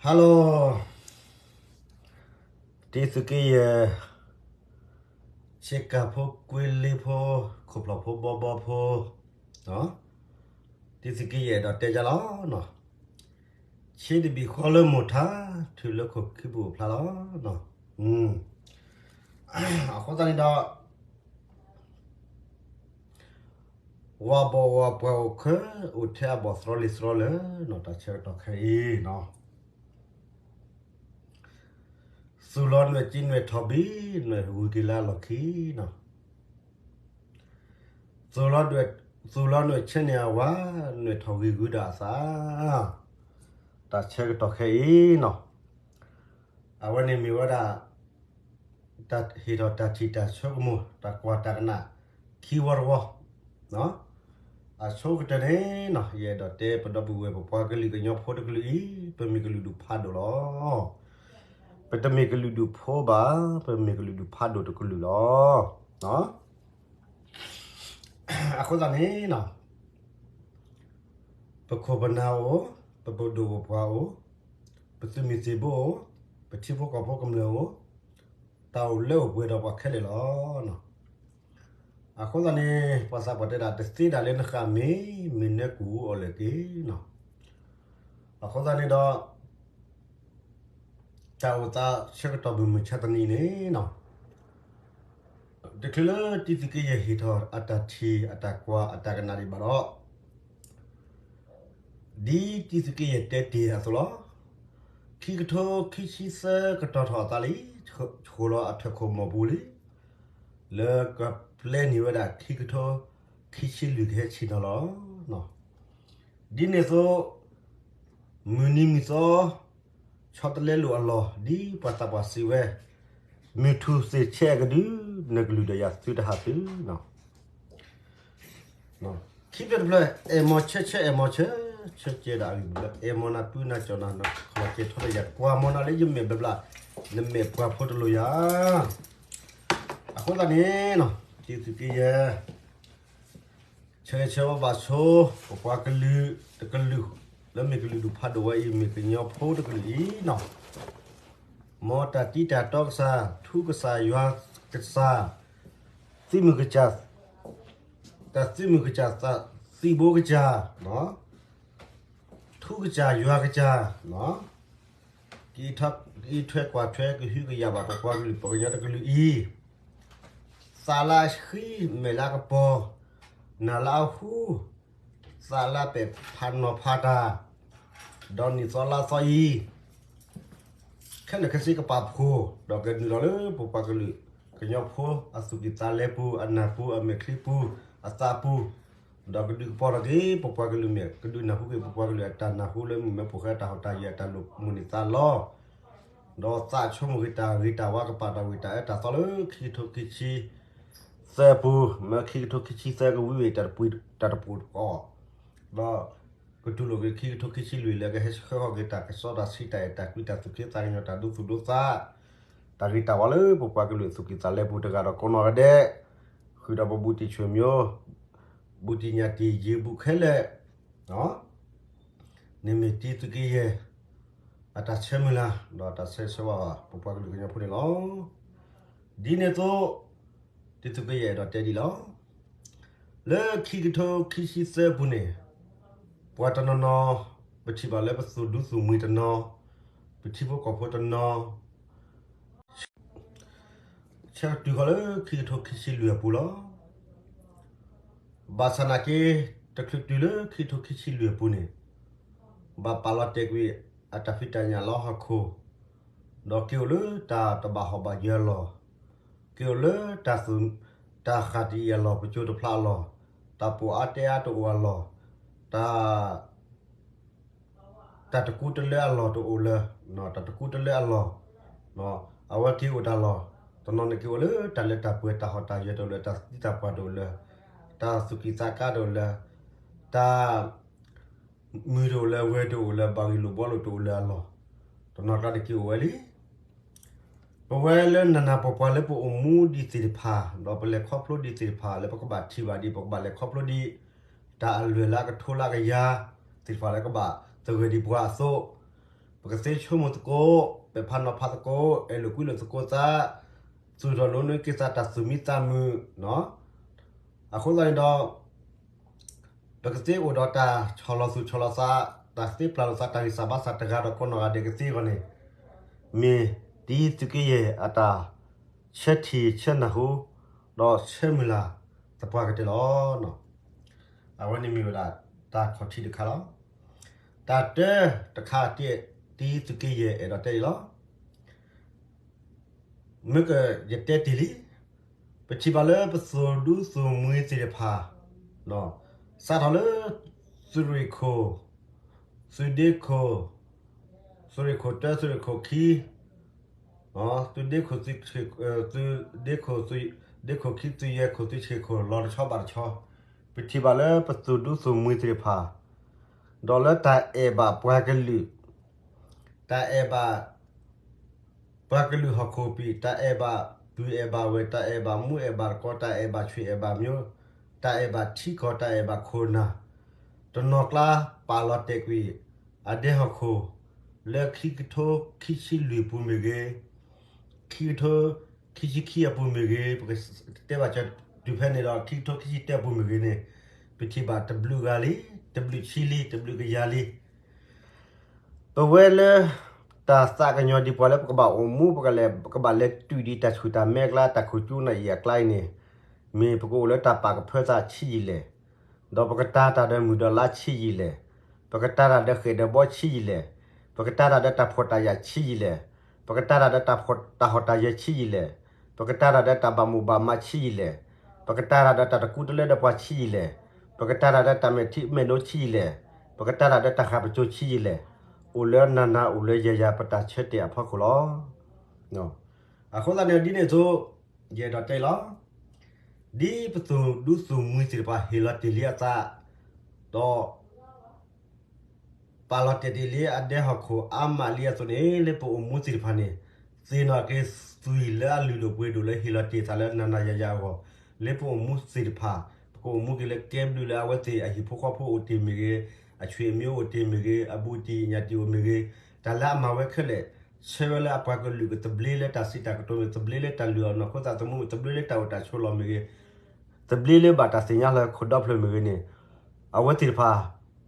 Hello, တံသုးက့ယဲၢ်, ဆ့ကၤဖိကွ့လ့ဖိ, ခိၣ်ဖျီၣ်ဖိဘီဘီဖိ, တံသုးက့ယဲၢ်အဲၣ်ဒိးတဲယၤလီၤ. ဆ့တဘ့ၣ်ဃီလၢမိၢ်ထါ, ထုးလၢခိၣ်ခံပူၤအိၣ်ဖျါလီၤ. အဃိသတးန့ၣ်ဒီး ဝၤဘီၣ်ဝၤပှၢ်အိၣ်ခဲ, အိၣ်ထဲအဘီၣ်သရီလံၤသရီလၢာ်, တၢ်ဆၢကတီၢ်ခဲအံၤ, သူၣ်လီၤနွဲၣ်ကံနွဲၣ်ထီၣ်ဘံ, နွဲၣ်ဂုၤက့ၤလၢအလီၢ်ခံ, သူၣ်လီၤနွဲၣ်ဆဲးန့ၢ်အဝၤ, နွဲၣ်ထီၣ်ဂံၤဂုၤဒီးအသး, တၢ်ဆၢကတီၢ်ခဲအံၤ, အဝဲန့ၣ်မ့ၢ်ဝဲဒၣ် တၢ်ဟ့ၣ်ထီၣ်တၢ်ထံၣ်တၢ်ဆိကမိၣ် တၢ်ကွၢ်တၢ်ကနၣ် ခံဝီတဝီ, အဆိကတၢၢ်န့ၣ်, ယအဲၣ်ဒိးတဲပဒီပုၢ်ဝဲၢ်ပပှၤကလုာ်ကညီဖိတကလုာ်အံၤ, ပမ့ၢ်ကလုာ်ဒူၣ်ဖးဒိၣ်လီၤ. ပတမ့ၢ်ကလုာ်ဒူၣ်ဖိဘၣ်, ပမ့ၢ်ကလုာ်ဒူၣ်ဖးဒိၣ်တကလုာ်လီၤ. အဃိသတးန့ၣ်, ပခိၣ်ပနၢ်အိၣ်, ပပဒိၣ်ပပှၢ်အိၣ်, ပသုးမုၢ်သံၣ်ဘိအိၣ်, ပထံဖိကီၢ်ဖိကမျၢၢ်အိၣ်, တၢ်အိၣ်လၢအိၣ်ပှဲၤဒီးပှၤခဲလၢာ်လီၤ. အဃိသတးန့ၣ် ပှၤသးပှၢ်တဲဒၣ် တသ့ဒၣ်လၢနဃၣ်မ့ၢ်, မ့ၢ်နၢကူၣ်အီၤလၢာ်က့ၤ. အဃိသတးန့ၣ်ဒီး တၢ်အိၣ်သးဆၢကတီၢ်မုၢ်မဆါတနံၤန့ၣ်, တချုးလၢတံသုးက့ယဲၢ်ဟ့ၣ်ထီၣ်အတၢ်ထံၣ်အတၢ်ကွၢ်အတၢ်ကနၣ်ဒံးဘၣ်ဒီး, ဒ်တံသုးက့ယဲၢ်တဲတ့ၢ်အသိးလီၤ. ခံကထိခံဆံသၢကတီၢ်ထီၣ်အသးလံ, ဆှိၣ်လီၤအထၢၣ်ခိၣ်မီၢ်ပူၤလံ, လၢကပျဲန့ၢ်ဝဲဒၣ်ခံကထိခံဆံလွံၢ်ကဟဲဆ့ၣ်နီၤလီၤ. ဒ်န့ၣ်အသိး, မုၢ်နံၤမုၢ်သီ ဆီတလဲလိာ်အလီၢ် ဒ်ပှၤသးပှၢ်စံးဝဲ, မုၢ်ထူၣ်သ့ၣ်ဆဲးအကဒု, နကလုၢ်ဒီးယၤသုတဟးသု. ခံဖျၢၣ်တဖျၢၣ် အဲၣ်မီၤဆၢဆၢအဲၣ်မီၤဆၢ, ဆၢကဲဒၣ်အဂံၢ်ဘျၢ, အဲၣ်မီၤနၤပုၢ်နၤကၠီၣ်နၤ, နခီၣ်ကဲထီၣ်လၢယၤ ကွၢ်မီၤနၤလၢယမဲာ်ဘျးဘျး, နမဲာ်ပှၢ်ဖိတလိာ်ယၤ. အဃိသတးန့ၣ်, တံသုးက့ယဲၢ် ဆၢဂ့ၤဆၢဝါဘၣ်ဆိ, ပပှၤကလုာ်တကလုာ်, လၢမ့ၢ်ကလုာ်ဒူၣ်ဖးဒိၣ်ဝဲအံၤ မ့ၢ်ကညီဖိတကလုာ်အံၤ, မ်တၢ်တံတၢ်တီကစၢ်, ထူကစၢ်ယွၤကစၢ်, သုးမုၢ်ကစၢ်, တၢ်သုးမုၢ်ကစၢ်, သံၣ်ဘိကစၢ်, ထူကစၢ်ယွၤကစၢ်, ကအံးထွဲကွၢ်ထွဲကဟုကယာ်ဘၣ်ပပှၤကလုာ်ပှၤကညီတကလုာ်အံၤ, သးလၢအဃံ မဲာ်လၢအကပီၤ, နၢ်လၢအဟူ, သးလၢအပဲာ်ဖးနီၤဖးတၢ်, ဒီးနံၣ်သီလါသီအံၤ ခဲလၢာ်ခဲဆ့ကပာ်ဖှိၣ်, ဒီးကနုာ်လီၤလၢပပှၤကလုာ်ကညီဖိအသူၣ်ကံၢ်သးလဲပူၤ, အနၢ်ပူၤ, အမဲာ်ချံပူၤ, အသးပူၤ, ဒီးကဒုးကပီၤထီၣ်က့ၤ ပပှၤကလုာ်မဲာ်, ကဒုးနၢ်ဟူက့ၤပပှၤကလုာ်အတၢ်နၢ်ဟူလၢမုၢ်မၢပှဲၤဃဲအတၢ်ဟီၣ်တၢ်ယၢၤအတၢ်လိာ်မုၢ်န့ၢ်သးလီၤ. ဒီးသးဆိကမိၣ်က့ၤတၢ်ဂ့ၤတၢ်ဝါ ကပာ်တၢ်ဂ့ၤတၢ်အၢတၢ်သီလၢခံကထိခံဆံသၢပူၤ, မ့ၢ်ခံကထိခံဆံသၢကဝံၤဝံၤ တၢ်တပူၤတကီၢ်, ဒီးကတူၢ်လိာ်က့ၤခံကထိခံဆံလွံၢ်လၢကဟဲဆှၢဃီၤက့ၤ တၢ်ကစီတၢ်ဆှံတၢ်အဲၣ်တၢ်ကွံ တၢ်သူၣ်က့သးကညီၤ တၢ်ဒိသူၣ်ဒိသး, တၢ်ဂ့ၤတၢ်ဝါလၢပပှၤကလုာ်အသူၣ်ကံၢ်သးလဲပူၤတဂၤဒီးကိးနီၢ်ဂၤဒဲး, ဃုာ်ဒီးပဘူးတံၢ်ဆွေမျိုး, ဘူးတံၢ်ညၣ်တံၢ် ယံၤဘူးခဲလၢာ်, န့ၣ်မ့ၢ်တံသုးက့ယဲၢ် အတၢ်ဆၢမုၢ်လၢ် ဒီးတၢ်ဆၢဂ့ၤဆၢဝါဘၣ် ပပှၤကလုာ်ကညီဖိန့ၣ်လီၤ. ဒ်န့ၣ်အသိး, တံသုးက့ယဲၢ်အဲၣ်ဒိးတဲဒ်လီၤ. လၢခံကထိခံဆံသၢအပူၤန့ၣ်, ပှၤတနီၤနီၤ, ပထံၣ်ဘၣ်လၢပသူၣ်ဒူသူၣ်မှံၤတနီၤ, ပထံဖိကီၢ်ဖိတနီၤ ဆၢကတုၤဃီၤလၢခံကထိခံဆံလွံၢ်အပူၤလီၤ. ဘၣ်ဆၣ်နာ်က့, တချုးတုၤလၢခံကထိခံဆံလွံၢ်အပူၤန့ၣ်, ဘၣ်ပာ်လီၤတဲာ်ကွံာ်အတၢ်ဖံးတၢ်ညၣ်လၢဟီၣ်ခိၣ်, ဒီးက့ၤအိၣ်လၢတၢ်တဘၣ်ဟီၣ်ဘၣ်ယၢၤအလီၢ်, က့ၤအိၣ်လၢတၢ်သူၣ်, တၢ်ဃၣ်တအံၤအလီၢ် ပစိၤတဖျါအလီၢ်, တၢ်ပိာ်အါတဲအါတအိၣ်အလီၢ်, တၢ် တၢ်တကူတလၢအလီၢ်တအိၣ်လၢၤ, တၢ်တကူတလၢအလီၢ်, အဝဲက့ၤအိၣ်တၢ်လီၢ်, တနီၤန့ၣ်က့ၤအိၣ်လၢတၢ်လၢတၢ်ပှဲၤ တၢ်ဟီၣ်တၢ်ယၢၤတအိၣ်လၢၤ, တၢ်သံတၢ်ပှၢ်တအိၣ်လၢၤ, တၢ်သူၣ်ကံၢ်သးကါတအိၣ်လၢၤ, တၢ် မုၢ်တအိၣ်လၢၤ ဝဲၤတအိၣ်လၢၤ ဘၣ်ဂံၢ်လိာ်ဘှီလိာ်တအိၣ်လၢၤအလီၢ်, တနီၤကျါန့ၣ်က့ၤအိၣ်ဝဲလံ. ပဝဲလၢနးနးပှၤပှၤလၢပအိၣ်မူဒံးသ့ၣ်တဖၣ် ဒီးပလဲၤခီဖျိဒံးသ့ၣ်တဖၣ် လၢပကဘၣ်ထံၣ်ဘၣ်ဒံး ပကဘၣ်လဲၤခီဖျိဒံး တၢ်အလွဲၢ်လၢအကထိလၢအကယၤသ့ၣ်တဖၣ်လၢကဘၣ်သဂၢၢ်ဒံးပှၤအသိး, ပ ပကသ့ဆိကမိၣ်သကိး, ပဲာ်ဖးနီၤဖးသကိး, အဲၣ်လိာ်ကွံလိာ်သကိးသး, သူၣ်ထီၣ်လိနုာ်က့ၤသးတၢ်သူၣ်မံသးမုာ်, အဃိသတးန့ၣ်ဒီး ပကသ့အိၣ်ဒီးတၢ်ဆီၣ်လီၤသူၣ်ဆီၣ်လီၤသး, တၢ်သ့ပျၢ်လိာ်သး တၢ်ဂံၢ်စၢ်ဘါစၢ်တဂၤဒီးကိးနီၢ်ဂၤဒဲးကသ့အဂီၢ်န့ၣ်, မ့ၢ်တံသုးက့ယဲၢ်အတၢ်ဆၢထံၣ်ဆၢနၢ်ဟူ, ဒီးဆၢမုၢ်လၢ်သပှၢ်ကတၢၢ်လီၤ. အဝဲန့ၣ်မ့ၢ်ဝဲဒၣ်တၢ်ခီၣ်ထံးတခါလီၤ. တၢ်တၢတခါ တံသုးက့ယဲၢ်အဲၣ်ဒိးတဲအံၤလီၤ. မ့ၢ်ကယတဲတ့ၢ်လံ, ပထံၣ်ဘၣ်လၢပသုးဒူသုးမှံသ့ၣ်တဖၣ်, စးထီၣ်လၢ သုးရ့ၣ်ခိၣ်, သုးဒ့ခိၣ်, သုးရ့ၣ်ခိၣ်တၢ သုးရ့ၣ်ခိၣ်ခံ, သုးဒ့ခိၣ်, သုးဒ့ခိၣ်, သုးဒ့ခိၣ်ခံ, သုးယဲၢ်ခိၣ်, သုးဆံးခိၣ် လီၤတဆီဘၣ်တဆီ, ပထံၣ်ဘၣ်လၢပသုးဒူသုးမှံသ့ၣ်တဖၣ်, ဒီးလၢတၢ်အဲၣ်ဘၣ်ပှၤကလုာ်, တၢ်အဲၣ်ဘၣ် ပှၤကလုာ်ဟီၣ်ခိၣ်ပံၤ, တၢ်အဲၣ်ဘၣ်ပုၢ်အဲၣ်ဘၣ်ဝဲၢ်, တၢ်အဲၣ်ဘၣ်မူအဲၣ်ဘၣ်တကိး, တၢ်အဲၣ်ဘၣ်ဆွေအဲၣ်ဘၣ်မျိုး, တၢ်အဲၣ်ဘၣ်ထံကီၢ်, တၢ်အဲၣ်ဘၣ်ခိၣ်နၢ်, တနီၤကျါပာ်လီၤတဲာ်ကွံာ် အဒဲဟီၣ်ခိၣ် လၢခံကထိခံဆံလွံၢ်အပူၤမ့ၢ်ဂ့ၤ, ခံကထိခံဆံခံအပူၤမ့ၢ်ဂ့ၤ, ပကတဲဘၣ်စၢၤတုၤဖဲန့ၣ်ဒီး ခံကထိခံဆံတၢအပူၤမ့ၢ်ဂ့ၤန့ၣ်, ပထံၣ်ဘၣ်တဘျုးဂၤလံ, တဘျုးဆံလံ, တဘျုးကယၤလံ. ပဝဲလၢ တၢ်သးကညီၤဒံးပှၤလၢပကဘၣ်အိၣ်မူ ပကလဲၤ ပကဘၣ်လဲၤတုၤဒံးတၢ်ဆူၣ်တၢ်မဲအကျါ တၢ်ခိၣ်ကၠူနၢ်အံၤအကျါအံၤန့ၣ်, မ့ၢ်ပကအိၣ်လၢတၢ်ပာ်ကဖၢသးဆံးယံာ်လဲၣ်, ဒီးပကတၤတၢ်ဒီးမုၢ်ဒီးလါဆံးယံာ်လဲၣ်, ပကတၤတၢ်ဒီးဃဲၣ်ဒီးဘီဆံးယံာ်လဲၣ်, ပကတၤတၢ်ဒီးတၢ်ဖှီၣ်တၢ်ယာ်ဆံးယံာ်လဲၣ်, ပကတၤတၢ်ဒီးတၢ်ဖှီၣ်တၢ်ဟီၣ်တၢ်ယၢၤဆံးယံာ်လဲၣ်, ပကတၤတၢ်ဒီးတၢ်ဘၣ်မိၣ်ဘၣ်မးဆံးယံာ်လဲၣ်, ပကတၤတၢ်ဒီးတၢ်တကူတလၢဒီးပှၤဆံးယံာ်လဲၣ်, ပကတၤတၢ်ဒီးတၢ်မဲာ်ထံမဲာ်နိဆံးယံာ်လဲၣ်, ပကတၤတၢ်ဒီးတၢ်ဃၣ်ပစိၤဆံးယံာ်လဲၣ်, အိၣ်လၢနၤနၤအိၣ်လၢယၤယၤ ပတၢ်ဆၢတဲာ်အဖီခိၣ်လီၤ. အဃိသတးန့ၣ်ဒ်န့ၣ်အသိး, ယအဲၣ်ဒိးတဲလီၤ. ဒ်ပသုးဒူသုးမှံသ့ၣ်တဖၣ်ဟ့ၣ်လီၤတ့ၢ်လံအသး, ဒီး ပာ်လီၤတဲာ်တ့ၢ်လံအဒဲဟီၣ်ခိၣ်အါမးလံအသိးန့ၣ် လၢပအိၣ်မူသ့ၣ်တဖၣ်န့ၣ်, သ့ၣ်နီၣ်က့ၤသုးလၢအလုၢ်ဒိၣ်ပှ့ၤဒိၣ်လၢဟ့ၣ်လီၤတ့ၢ်သးလၢနၤနၤယၤယၤအဂီၢ်, လၢပအိၣ်မူသ့ၣ်တဖၣ်, ပကအိၣ်မူက့ၤလၢကဲဘျုးလၢအဝဲသ့ၣ်အဟံၣ်ဖိဃီဖိအိၣ်တ့ၢ်မ့ၢ်ဂ့ၤ, အဆွေအမျိုးအိၣ်တ့ၢ်မ့ၢ်ဂ့ၤ, အဘူးတံၢ်ညၣ်တံၢ်အိၣ်မ့ၢ်ဂ့ၤ, တၢ်လၢအမၤဝဲခဲလၢာ်, ဆၢဝဲလၢအပှၤကလုာ်ကသဘျ့လၢတၢ်စံးတၢ်ကတိၤမ့ၢ်ဂ့ၤ, သဘျ့လၢတၢ်လုၢ်အီၣ်နီၢ်ခိသးသမူမ့ၢ်ဂ့ၤ, သဘျ့လၢတၢ်အိၣ်တၢ်ဆိးလီၢ်မ့ၢ်ဂ့ၤ, သဘျ့လၢဘၣ်တၢ်သ့ၣ်ညါလၢခိၣ်ဒီဖျၢၣ်မ့ၢ်ဂ့ၤန့ၣ်, အဝဲသ့ၣ်တဖၣ်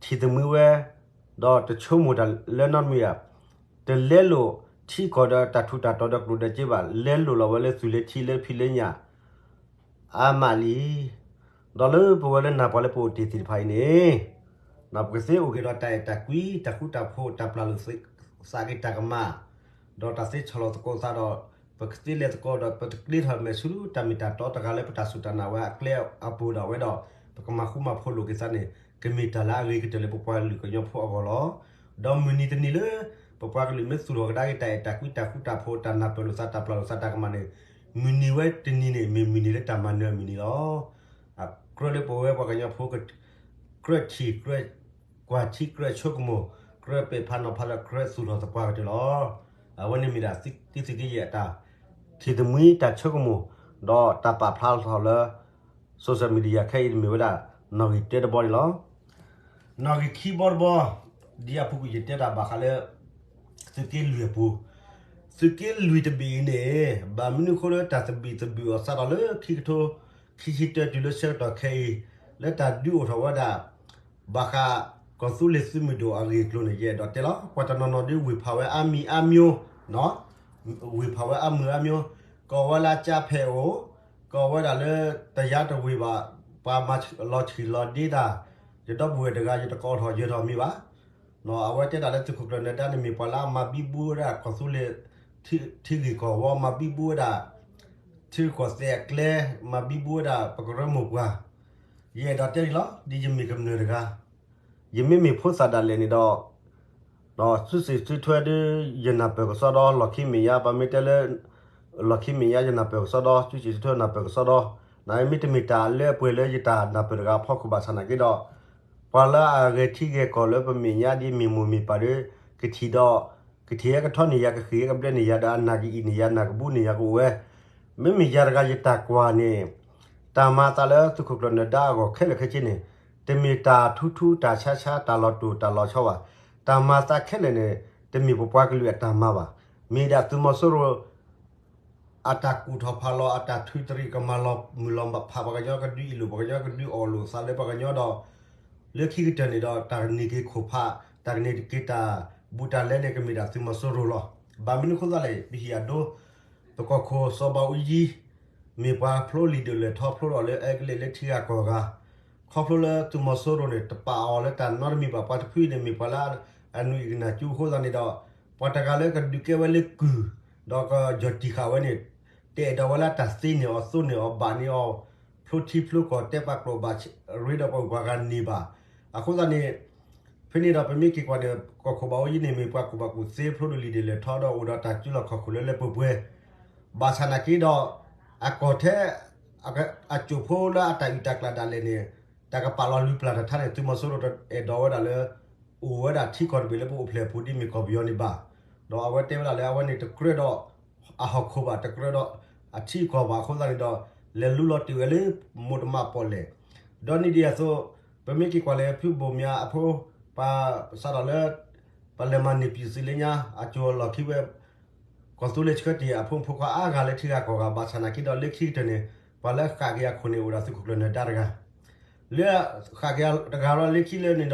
ထံၣ်သမံဝဲ, ဒီးတဆိကမိၣ်တၢ်လၢနီတမံၤဧါ, တလဲလိာ်ထံကီၢ်ဒီးတၢ်ထူးတၢ်တီၤဒီးကျိၣ်ဒီးစ့ဘၣ်, လဲလိာ်လီၤဝဲလၢသူၣ်လၢထံလၢဖံးလၢညၣ် အါမးလံ. ဒီးလၢပဝဲလၢနၢ်ပှၤလၢပအိၣ်တ့ၢ်သ့ၣ်တဖၣ်အံၤန့ၣ်, ပကသ့အိၣ်က့ၤဒီးတၢ်အဲၣ်တၢ်ကွံ, တၢ်ဃူတၢ်ဖိး, တၢ်ပျၢ်လိာ်သးက့ၤတၢ်ကမၣ်, ဒီးတၢ်သ့ဆီၣ်လီၤသကိးသးဒီး, ပကသ့လဲၤသကိးဒီး ပတကျ့ထီၣ်မဲာ်ဆူတၢ်မ့ၢ်တၢ်တီတဂၤလၢပတၢ်စူၢ်တၢ်နာ်ဝဲအကျဲအပူၤဒီးအဝဲဒီး, ပကမၤဃူမၤဖိးလိာ်က့ၤသးန့ၣ်, ကမ့ၢ်တၢ်လၢအဂ့ၤကတၢၢ်လၢပပှၤကလုာ်ကညီဖိအဂီၢ်လီၤ. ဒီးမုၢ်နံၤတနံၤလၢ ပပှၤကလုာ်မ့ၢ်သူၣ်ထီၣ်ကဒါက့ၤတၢ်အဲၣ်တၢ်ကွံ တၢ်ဃူတၢ်ဖိး တၢ်နၢ်ပၢၢ်လိာ်သး တၢ်ပျၢ်လိာ်သးတၢ်ကမၣ်န့ၣ်, မုၢ်နံၤဝဲတနံၤန့ၣ် မ့ၢ်မုၢ်နံၤလၢတၢ်မၤနၢၤအမုၢ်နံၤလီၤ. အကြၢးလၢပဝဲပှၤကညီဖိ ကြၢးထံၣ်ကြၢးကွၢ်ထံကြၢးဆိကမိၣ်, ကြၢးပဲာ်ဖးနီၤဖးဒီးကြၢးသူၣ်ထီၣ်သပှၢ်ကတၢၢ်လီၤ. အဝဲန့ၣ်မ့ၢ်ဒၣ်တံသုးက့ယဲၢ်အတၢ် ထံၣ်သမံတၢ်ဆိကမိၣ်, ဒီးတၢ်ပာ်ဖျါထီၣ်လၢ social media ခဲအံၤန့ၣ်မ့ၢ်ဝဲဒၣ် နီၣ်ဂံၢ်တၢတဘီန့ၣ်လီၤ. နီၣ်ဂံၢ်ခံဘီတဘီ, ဒ်အပူၤကွံာ်ယတဲတၢ်ဘၣ်ဃးလၢ သုးက့လွံၢ်အပူၤ, သုးက့လွံၢ်တဘ့ၣ်အံၤန့ၣ် ဘၣ်မနုၤအဃိလၢတၢ်သဘံၣ်သဘုၣ်အီၤစးထီၣ်လၢခံကထိခံဆံတၢတုၤလၢဆၢကတီၢ်ခဲအံၤ, လၢတၢ်ဒုးအိၣ်ထီၣ်ဝဲဒၣ် ဘၣ်ဃးကီၢ်သူလ့ၤသုးမုၢ်ဒိၣ်အဂ့ၢ်အကျိၤန့ၣ် ယအဲၣ်ဒိးတဲလီၤ. ပှၤတနီၤနီၤဒ်ဝ့ၢ်ဖးဝဲအါမံၤအါမျိၢ်, ဝ့ၢ်ဖးဝဲအါမံၤအါမျိၢ်, ကိးဝဲလၢကၠါဖဲးအိၣ်, ကိးဝဲဒၣ်လၢတယါတဝ့ၢ်ဘၣ်, ပှၤမၤလီၤဆံၣ်လီၤဒ့တၢ်, ယဒီပုၢ်ဝဲၢ်တဂၤ ယတကိးထီၣ်ယၢၤထီၣ်မ့ၢ်ဘၣ်. အဝဲတဲဒၣ်လၢသုးခိၣ်ကျၢၢ်နၢၤဒါန့ၣ် မ့ၢ်ပှၤလၢအမၤဘံဘူဝဲဒၣ်ကီၢ်သူလ့ၤ ထံဂ့ၢ်ကီၢ်ဝီ, မၤဘံဘူဝဲဒၣ် ထံကီၢ်သဲးအကျဲ, မၤဘံဘူဝဲဒၣ်ပကရၢမိၢ်ပှၢ်, ယအဲၣ်ဒိးတဲဒ်လီၤ. ဒ်ယမ့ၢ်ကမျၢၢ်တဂၤ, ယမ့မ့ၢ်ဖိသၣ်ဒၣ်လဲာ်န့ၣ်ဒီး, ဒီးစုစ့ၣ်စုထွဲဒီး ယနၢ်ပၢၢ်ကစီဒီ လီၢ်ခံမဲာ်ညါ ပှၤမ့ၢ်တဲလၢ လီၢ်ခံမဲာ်ညါယနၢ်ပၢၢ်ကစီဒီ, စုစ့ၣ်စုထွဲနၢ်ပၢၢ်ကစီဒီ, နမ့ၢ်တမ့ၢ်တၢ်လၢအပှဲၤလၢယတၢ်နၢ်ပၢၢ်တဂၤအဖီခိၣ်ဘၣ်ဆၣ်နာ်က့ဒီး, ပှၤလၢအဂဲၤထံဂဲၤကီၢ်လၢပမဲာ်ညါဒ်မ့ၢ်မိၢ်မ့ၢ်ပၢ်ဒီး, ကထံၣ်ဒီး, ကထံၣ်ဟဲကထီၣ်န့ၢ်ယၤ ကဃ့ၢ်ဟဲကဘျဲန့ၢ်ယၤဒီး အနၢ်ကအံးန့ၢ်ယၤ နၢ်ကဘူန့ၢ်ယၤကအိၣ်ဝဲ မ့မ့ၢ်ယၤတဂၤယတၢ်ကွၢ်န့ၣ်, တၢ်မၤအသးလၢသုးခိၣ်ကျၢၢ်နၢၤဒါအဂီၢ်ခဲလၢာ်ခဲဆ့န့ၣ်, တမ့ၢ်တၢ်ထူထူတၢ်ဆါဆါ တၢ်လီၤတိၢ်တၢ်လီၤဆီဘၣ်. တၢ်မၤအသးခဲလၢာ်န့ၣ်, တမ့ၢ်ပပှၤကလုာ်အတၢ်မၤဘၣ်. မ့ၢ်ဒၣ်သုးမီၤစိရိၤ အတၢ်ကူၣ်ထီၣ်ဖးလီၤ အတၢ်ထုးတရံးကမၤလီၤမုၢ်လီၤဖးပှၤကညီကဒုးအ့ၣ်လိာ် ပှၤကညီကဒုးအီၣ်လိာ်သးလၢပှၤကညီဒီး လၢခံကတၢၢ်န့ၣ်ဒီး တၢ်ကန့ၢ်က့ၤခိၣ်ဖး တၢ်ကန့ၢ်က့ၤတၢ်ဘူးတၢ်လဲန့ၣ် ကမ့ၢ်ဒၣ်သုးမီၤစိရိၤလီၤ. ဘၣ်မနုၤအဃိသတးလဲၣ် ပဟံၣ်အဒိ ပကီၢ်ခိၣ်စီၤဘးအူကၠံ မ့ၢ်ပှၤဖျိလံာ်ဒိၣ်လဲၢ်ထီ ဖျိထီၣ်လၢအဲကလံးလၢထံဂၤကီၢ်ဂၤ, ခီဖျိလၢသုးမီၤစိရိၤန့ၣ် တပာ်အီၤလၢတၢ်နီတမံၤဘၣ်. ပှၤတဖုအံၤန့ၣ် မ့ၢ်ပှၤလၢအနုာ်အံၣ်ကနၣ်ကၠိအဃိသတးန့ၣ်ဒီး ပှၤတဂၤလၢကဒုးကဲဝဲလၢကုၢ် ဒီးကယီၢ်တံၢ်ဃာ်ဝဲန့ၣ် တအဲၣ်ဒိးဝဲလၢတၢ်သ့န့ၢ်အီၤ သိးန့ၢ်အီၤ ဘၣ်န့ၢ်အီၤ ဖျိထံဖျိကီၢ် တဲပာ်ကျိာ်ဘၣ်ရ့ဒီးပှၤဂုၤပှၤဂၤန့ၢ်ဘၣ်. အဃိသတးန့ၣ် ဖဲန့ၣ်ဒီးပမ့ၢ်က့ၤကွၢ်န့ၣ် ကီၢ်ခိၣ်ဘးအူကၠံန့ၣ် မ့ၢ်ပှၤကူၣ်ဘၣ်ကူၣ်သ့ ဖျိဒိၣ်လံာ်ဒိၣ်လဲၢ်ထီဒီး အိၣ်ဒီးတၢ်စုလီၢ်ခီၣ်ခိၣ်လၢလၢပှဲၤပှဲၤ ဘၣ်ဆၣ်နာ်က့ဒီး အကီၢ်ထဲ အက- အကၠိၣ်ဖိလၢအတၢ်အုၣ်တၢ်ကျၢၤဒၣ်လဲာ်န့ၣ် တၢ်ကပာ်လီၤလုၢ်ပျၢ်တထါန့ၣ် သုးမီၤစိရိၤတအဲၣ်ဒိးဝဲဒၣ်လၢ အိၣ်ဝဲဒၣ်ထံကီၢ်တဘ့ၣ်လၢပအိၣ်ဖျဲၣ်အပူၤ ဒ်မ့ၢ်ကီၢ်ပယီၤန့ၣ်ဘၣ်. ဒီးအဝဲတဲဝဲဒၣ်လၢအဝဲန့ၣ်တကြၢးဒီး အဟီၣ်ခိၣ်ဘၣ် တကြၢးဒီး အထံအကီၢ်ဘၣ်အဃိသတးန့ၣ်ဒီး လဲၤလူလီၤတ့ၢ်ဝဲလၢ မိၢ်တမးပီၣ်လဲၣ် ဒီးနံၣ်ဒ်အံၤအသိး ပမ့ၢ်က့ၤကွၢ်လၢဖုဘိၣ်မၠါအဖိ ပစးထီၣ်လၢ ပလဲၤမၤန့ၢ်ပၠူၣ်သံလၢညါ အကၠိၤလီၢ်ခံဝဲ ကီၢ်သူလ့ၤဆှၢတ့ၢ်အဖိမုၣ်ဖိခွါအါဂၤလၢထံဂၤကီၢ်ဂၤ ဘၣ်ဆၣ်နာ်က့ဒီးလၢခံကတၢၢ်န့ၣ် ပှၤလၢဃၣ်က့ၤအခိၣ်န့ၣ် အိၣ်ဒီးသုးခိၣ်ကျၢၢ်နၢၤဒါတဂၤ လၢဃၣ်က့ၤတဂၤလီၤလၢခံလၢန့ၣ်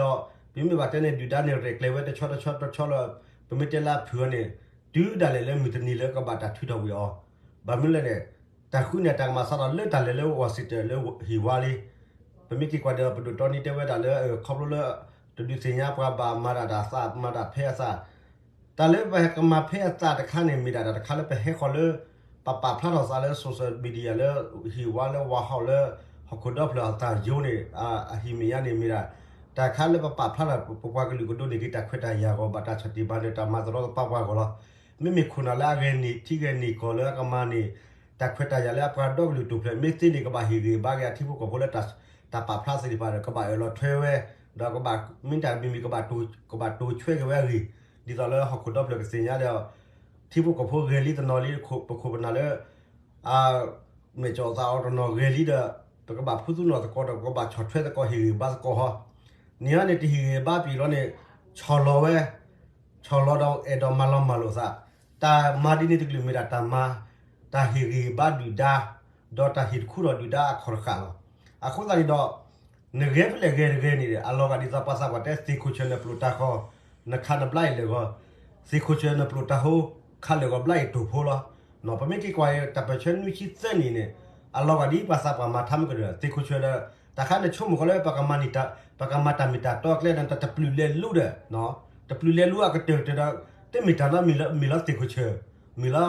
ဒီး ပမ့ၢ်ဘၣ်တဲန့ၣ် ဒုၣ်ဒါန့ၣ် ရဲၣ်ကျဲၤဝဲတဆီတဆီတဆီလၢ ပမ့ၢ်တဲလၢအဖုၣ်အီၤန့ၣ် တုၤဒၣ်လဲာ်လၢမုၢ်တနံၤလၢကဘၣ်တၢ်ထုးထီၣ်ဝံၤအီၤ ဘၣ်မနုၤလဲၣ်န့ၣ် တၢ်ဃုန့ၣ်တၢ်ကမၤစးထီၣ်လၢတၢ်လဲၤလၢ Washington လၢဟံၣ်ဝါလံ ပမ့ၢ်က့ၤကွၢ်ဒီး ပဒိၣ်တီနံတဲဝဲဒၣ်လၢ ခီဖျိလၢ တဒုးသ့ၣ်ညါပှၤဘၣ်မၤဒၣ်တၢ်သး မၤတၢ်ဖဲအသး တၢ်လၢပကမၤဖဲအသးတခါန့ၣ် မ့ၢ်ဒၣ်တၢ်တခါလၢပဟဲဃီၤလၢ ပပာ်ဖျါထီၣ်သးလၢ social media လၢဟံၣ်ဝါလၢ ဝါဟီၣ်လၢ ဟီၣ်ခိၣ်ဒီဖျၢၣ်အသးယိန့ၣ် အဟံၣ်မဲာ်ညါန့ၣ်မ့ၢ်ဒၣ် တၢ်ခါလၢပပာ်ဖျါထီၣ် ပပှၤကလုာ်ကဒိးန့ၢ်က့ၤတၢ်ခွဲးတၢ်ယာ်အဂီၢ် ဘၣ်တၢ်ဆီၣ်တံၢ်ဘၣ်န့ၢ်တၢ်မၤသရီသပှၢ်ပှၢ်အဂီၢ်လီၤ. မ့မ့ၢ်ခိၣ်နၢ်လၢအဂဲၤန့ၢ်ထံဂဲၤန့ၢ်ကီၢ်လၢအကမၤန့ၢ် တၢ်ခွဲးတၢ်ယာ်လၢအပှၤဒီကလုာ်တိာ်ဖျဲး မ့ၢ်သ့န့ၣ် ကဘၣ်ဟ့ၣ်ဂံၢ်ဘါက့ၤအထံဖိကီၢ်ဖိလၢ တၢ်ပာ်ဖျါသ့ၣ်တဖၣ်ဒီး ကဘၣ်အၢၣ်လီၤထွဲဝဲ ဒီးကဘၣ်မ့ၢ်တၢ်တမံၤမံၤ ကဘၣ်တိၤဆိဲက့ၤဝဲအဂ့ၢ် ဒ်သိးလၢဟီၣ်ခိၣ်ဒီဖျၢၣ်ကသ့ၣ်ညါဒီး ထံဖိကီၢ်ဖိဂဲၤလံတနီၤလံ ပခိၣ်ပနၢ်လၢ အမဲာ်ကီၢ်သးအီၤတနီၤဂဲၤလံဒီး ပကဘၣ်ဖုးသူနီၢ်သကိးဒီး ပကဘၣ်ဆီၣ်ထွဲသကိး ဟ့ၣ်ဂံၢ်ဘါသကိးဟီ န့ၣ်ဟီန့ၣ် တဟ့ၣ်ဂံၢ်ဘါပံၤလီၤန့ၣ် ဆီၣ်လီၤဝဲ ဆီၣ်လီၤဒီးအဲၣ်ဒိးမၤလီၤမၢ်လိာ်သး တၢ်မၤဒ်န့ၣ်တကလုာ်မ့ၢ်ဒၣ်တၢ်မၤ တၢ်ဟ့ၣ်ဂံၢ်ဘါဒုၣ်ဒါ ဒီးတၢ်ဟ့ၣ်တခူထီၣ်ဒုၣ်ဒါအခီၣ်တဃာ်လီၤ. အဃိသတးန့ၣ်ဒီး နဂဲၤဖဲလဲၣ်ဂဲၤတဂဲၤန့ၣ် အလီၤဂာ်ဒ်သိးပှၤသးပှၢ်တဲ သ့ၣ်ခိၣ်ဆၢၣ်နပျိၢ်တၢ်ဃီၤ နခးနဘျါအံၤလဲၣ်ဂီၤ သ့ၣ်ခိၣ်ဆၢၣ်နပျိၢ်တၢ်ဟိ ခးလဲၣ်ဂီၤဘျါအံၤတိာ်ဖိလီၤ. ပမ့ၢ်က့ၤကွၢ်အံၤ တၢ်ပၢၢ်ဆၢနွံဆံသၢနံၣ်န့ၣ် အလီၤဂာ်ဒ်ပှၤသးပှၢ်မၤထါမုၢ်ကဒၢၢ် သ့ၣ်ခိၣ်ဆၢၣ်ဒီး တၢ်ခါနဆိကမိၣ်ဃီလၢ ပကမၤတၢ်မ့ၢ်တၢ်တီအကျဲဒီး တပျုာ်လဲၤလူဒီး တပျုာ်လဲၤလူအကတၢၢ်ကတၢၢ်ဒီး တမ့ၢ်တၢ်နီတမံၤလၢ မ့ၢ်လီၤသ့ၣ်ခိၣ်ဆၢၣ် မ့ၢ်လီၤ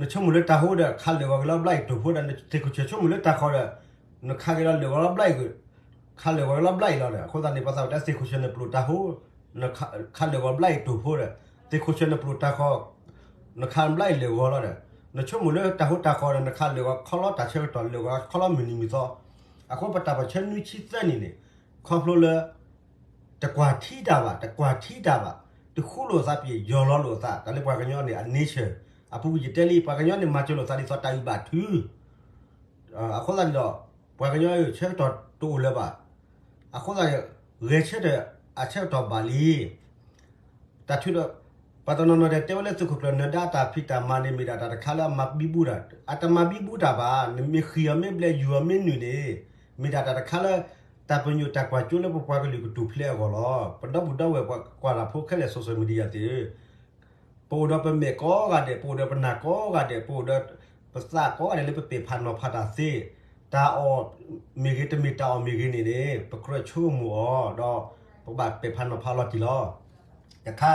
နဆိကမိၣ်လၢတၢ်ဟိဒီး ခးလဲၣ်ဂီၤက့ၤလီၤဘျါအံၤတိာ်ဖိဒီး သ့ၣ်ခိၣ်ဆၢၣ်ဆိကမိၣ်လၢတၢ်ဃီၤဒီး နခးက့ၤလီၤလဲၣ်ဂီၤလီၤဘျါအံၤ ခးလဲၣ်ဂီၤက့ၤလီၤဘျါအံၤလီၤဒီး အဃိသတးန့ၣ် ပှၤသးပှၢ်တဲသ့ၣ်ခိၣ်ဆၢၣ်နပျိၢ်တၢ်ဟိ ခးလဲၣ်ဂီၤဘျါအံၤတိာ်ဖိဒီး သ့ၣ်ခိၣ်ဆၢၣ်နပျိၢ်တၢ်ဃီၤ နခးဘျါအံၤလဲၣ်ဂီၤလီၤဒီး နဆိကမိၣ်လၢတၢ်ဟိတၢ်ဃီၤဒီး နခးလဲၣ်ဂီၤခီလီၤတၢ်ဆၢကတီၢ် လဲၣ်ဂီၤခီလီၤမုၢ်နံၤမုၢ်သီ အဃိပတၢ်ပၢၢ်ဆၢနွံဆံသၢနံၣ်န့ၣ် ခီဖျိလၢ တကွၢ်ထံတၢ်ဘၣ် တကွၢ်ထံတၢ်ဘၣ် တဃူလိာ်သးပ့ၤ ယီၢ်လီၤလိာ်သး တၢ်လၢပှၤကညီန့ၣ် အ nature အပူၤကွံာ်ယတဲလံ ပှၤကညီန့ၣ် မၤစၢၤလိာ်သးဒ်သိးတၢ်အုၣ်ဘၣ်ထု အဃိသတးန့ၣ်ဒီး ပှၤကညီအံၤဆၢကတီၢ်တအိၣ်လၢၤဘၣ်. အဃိသတးန့ၣ် ဂဲၤဆၢထၢၣ်အဆၢကတီၢ်ဘၣ်လံ. တၢ်ထုးဒီး ပှၤတနီၤနီၤဒီးတဲဝဲလၢသုးခိၣ်ကျၢၢ်နၢၤဒါတၢ်ဖံးတၢ်မၤန့ၣ် မ့ၢ်ဒၣ်တၢ်တခါလၢအမၤဘံဘူတၢ်, အတမၤဘံဘူတၢ်ဘၣ်. နမ့ၢ်ဃံအီၤမ့ၢ်ဘျဲၣ် ယူၤအီၤမ့ၢ်နုာ်န့ၣ် မ့ၢ်ဒၣ်တၢ်တခါလၢ တၢ်ပညိၣ်တၢ်ကွၢ်စိလၢပပှၤကလုာ်ကတူၢ်ဖျဲးအဂီၢ်လီၤ. ပဒီပုၢ်ဒီဝဲၢ်ပှၤကွၢ်တၢ်ဖိခဲလၢာ် social media သ့ၣ်ဧၢ ပအိၣ်ဒီးပမဲာ်ကိးဂၤဒဲး, ပအိၣ်ဒီးပနၢ်ကိးဂၤဒဲး, ပအိၣ်ဒီးပသးကိးဂၤဒဲးလၢပပဲာ်ဖးနီၤဖးတၢ်သ့, တၢ်အီၣ်မ့ၢ်ဂ့ၤ, တမ့ၢ်တၢ်အီၣ်မ့ၢ်ဂ့ၤန့ၣ်န့ၣ် ပကြၢးဆိကမိၣ်အီၤ, ဒီးပကဘၣ်ပဲာ်ဖးနီၤဖးလီၤတံၢ်လီၤ. တခါ,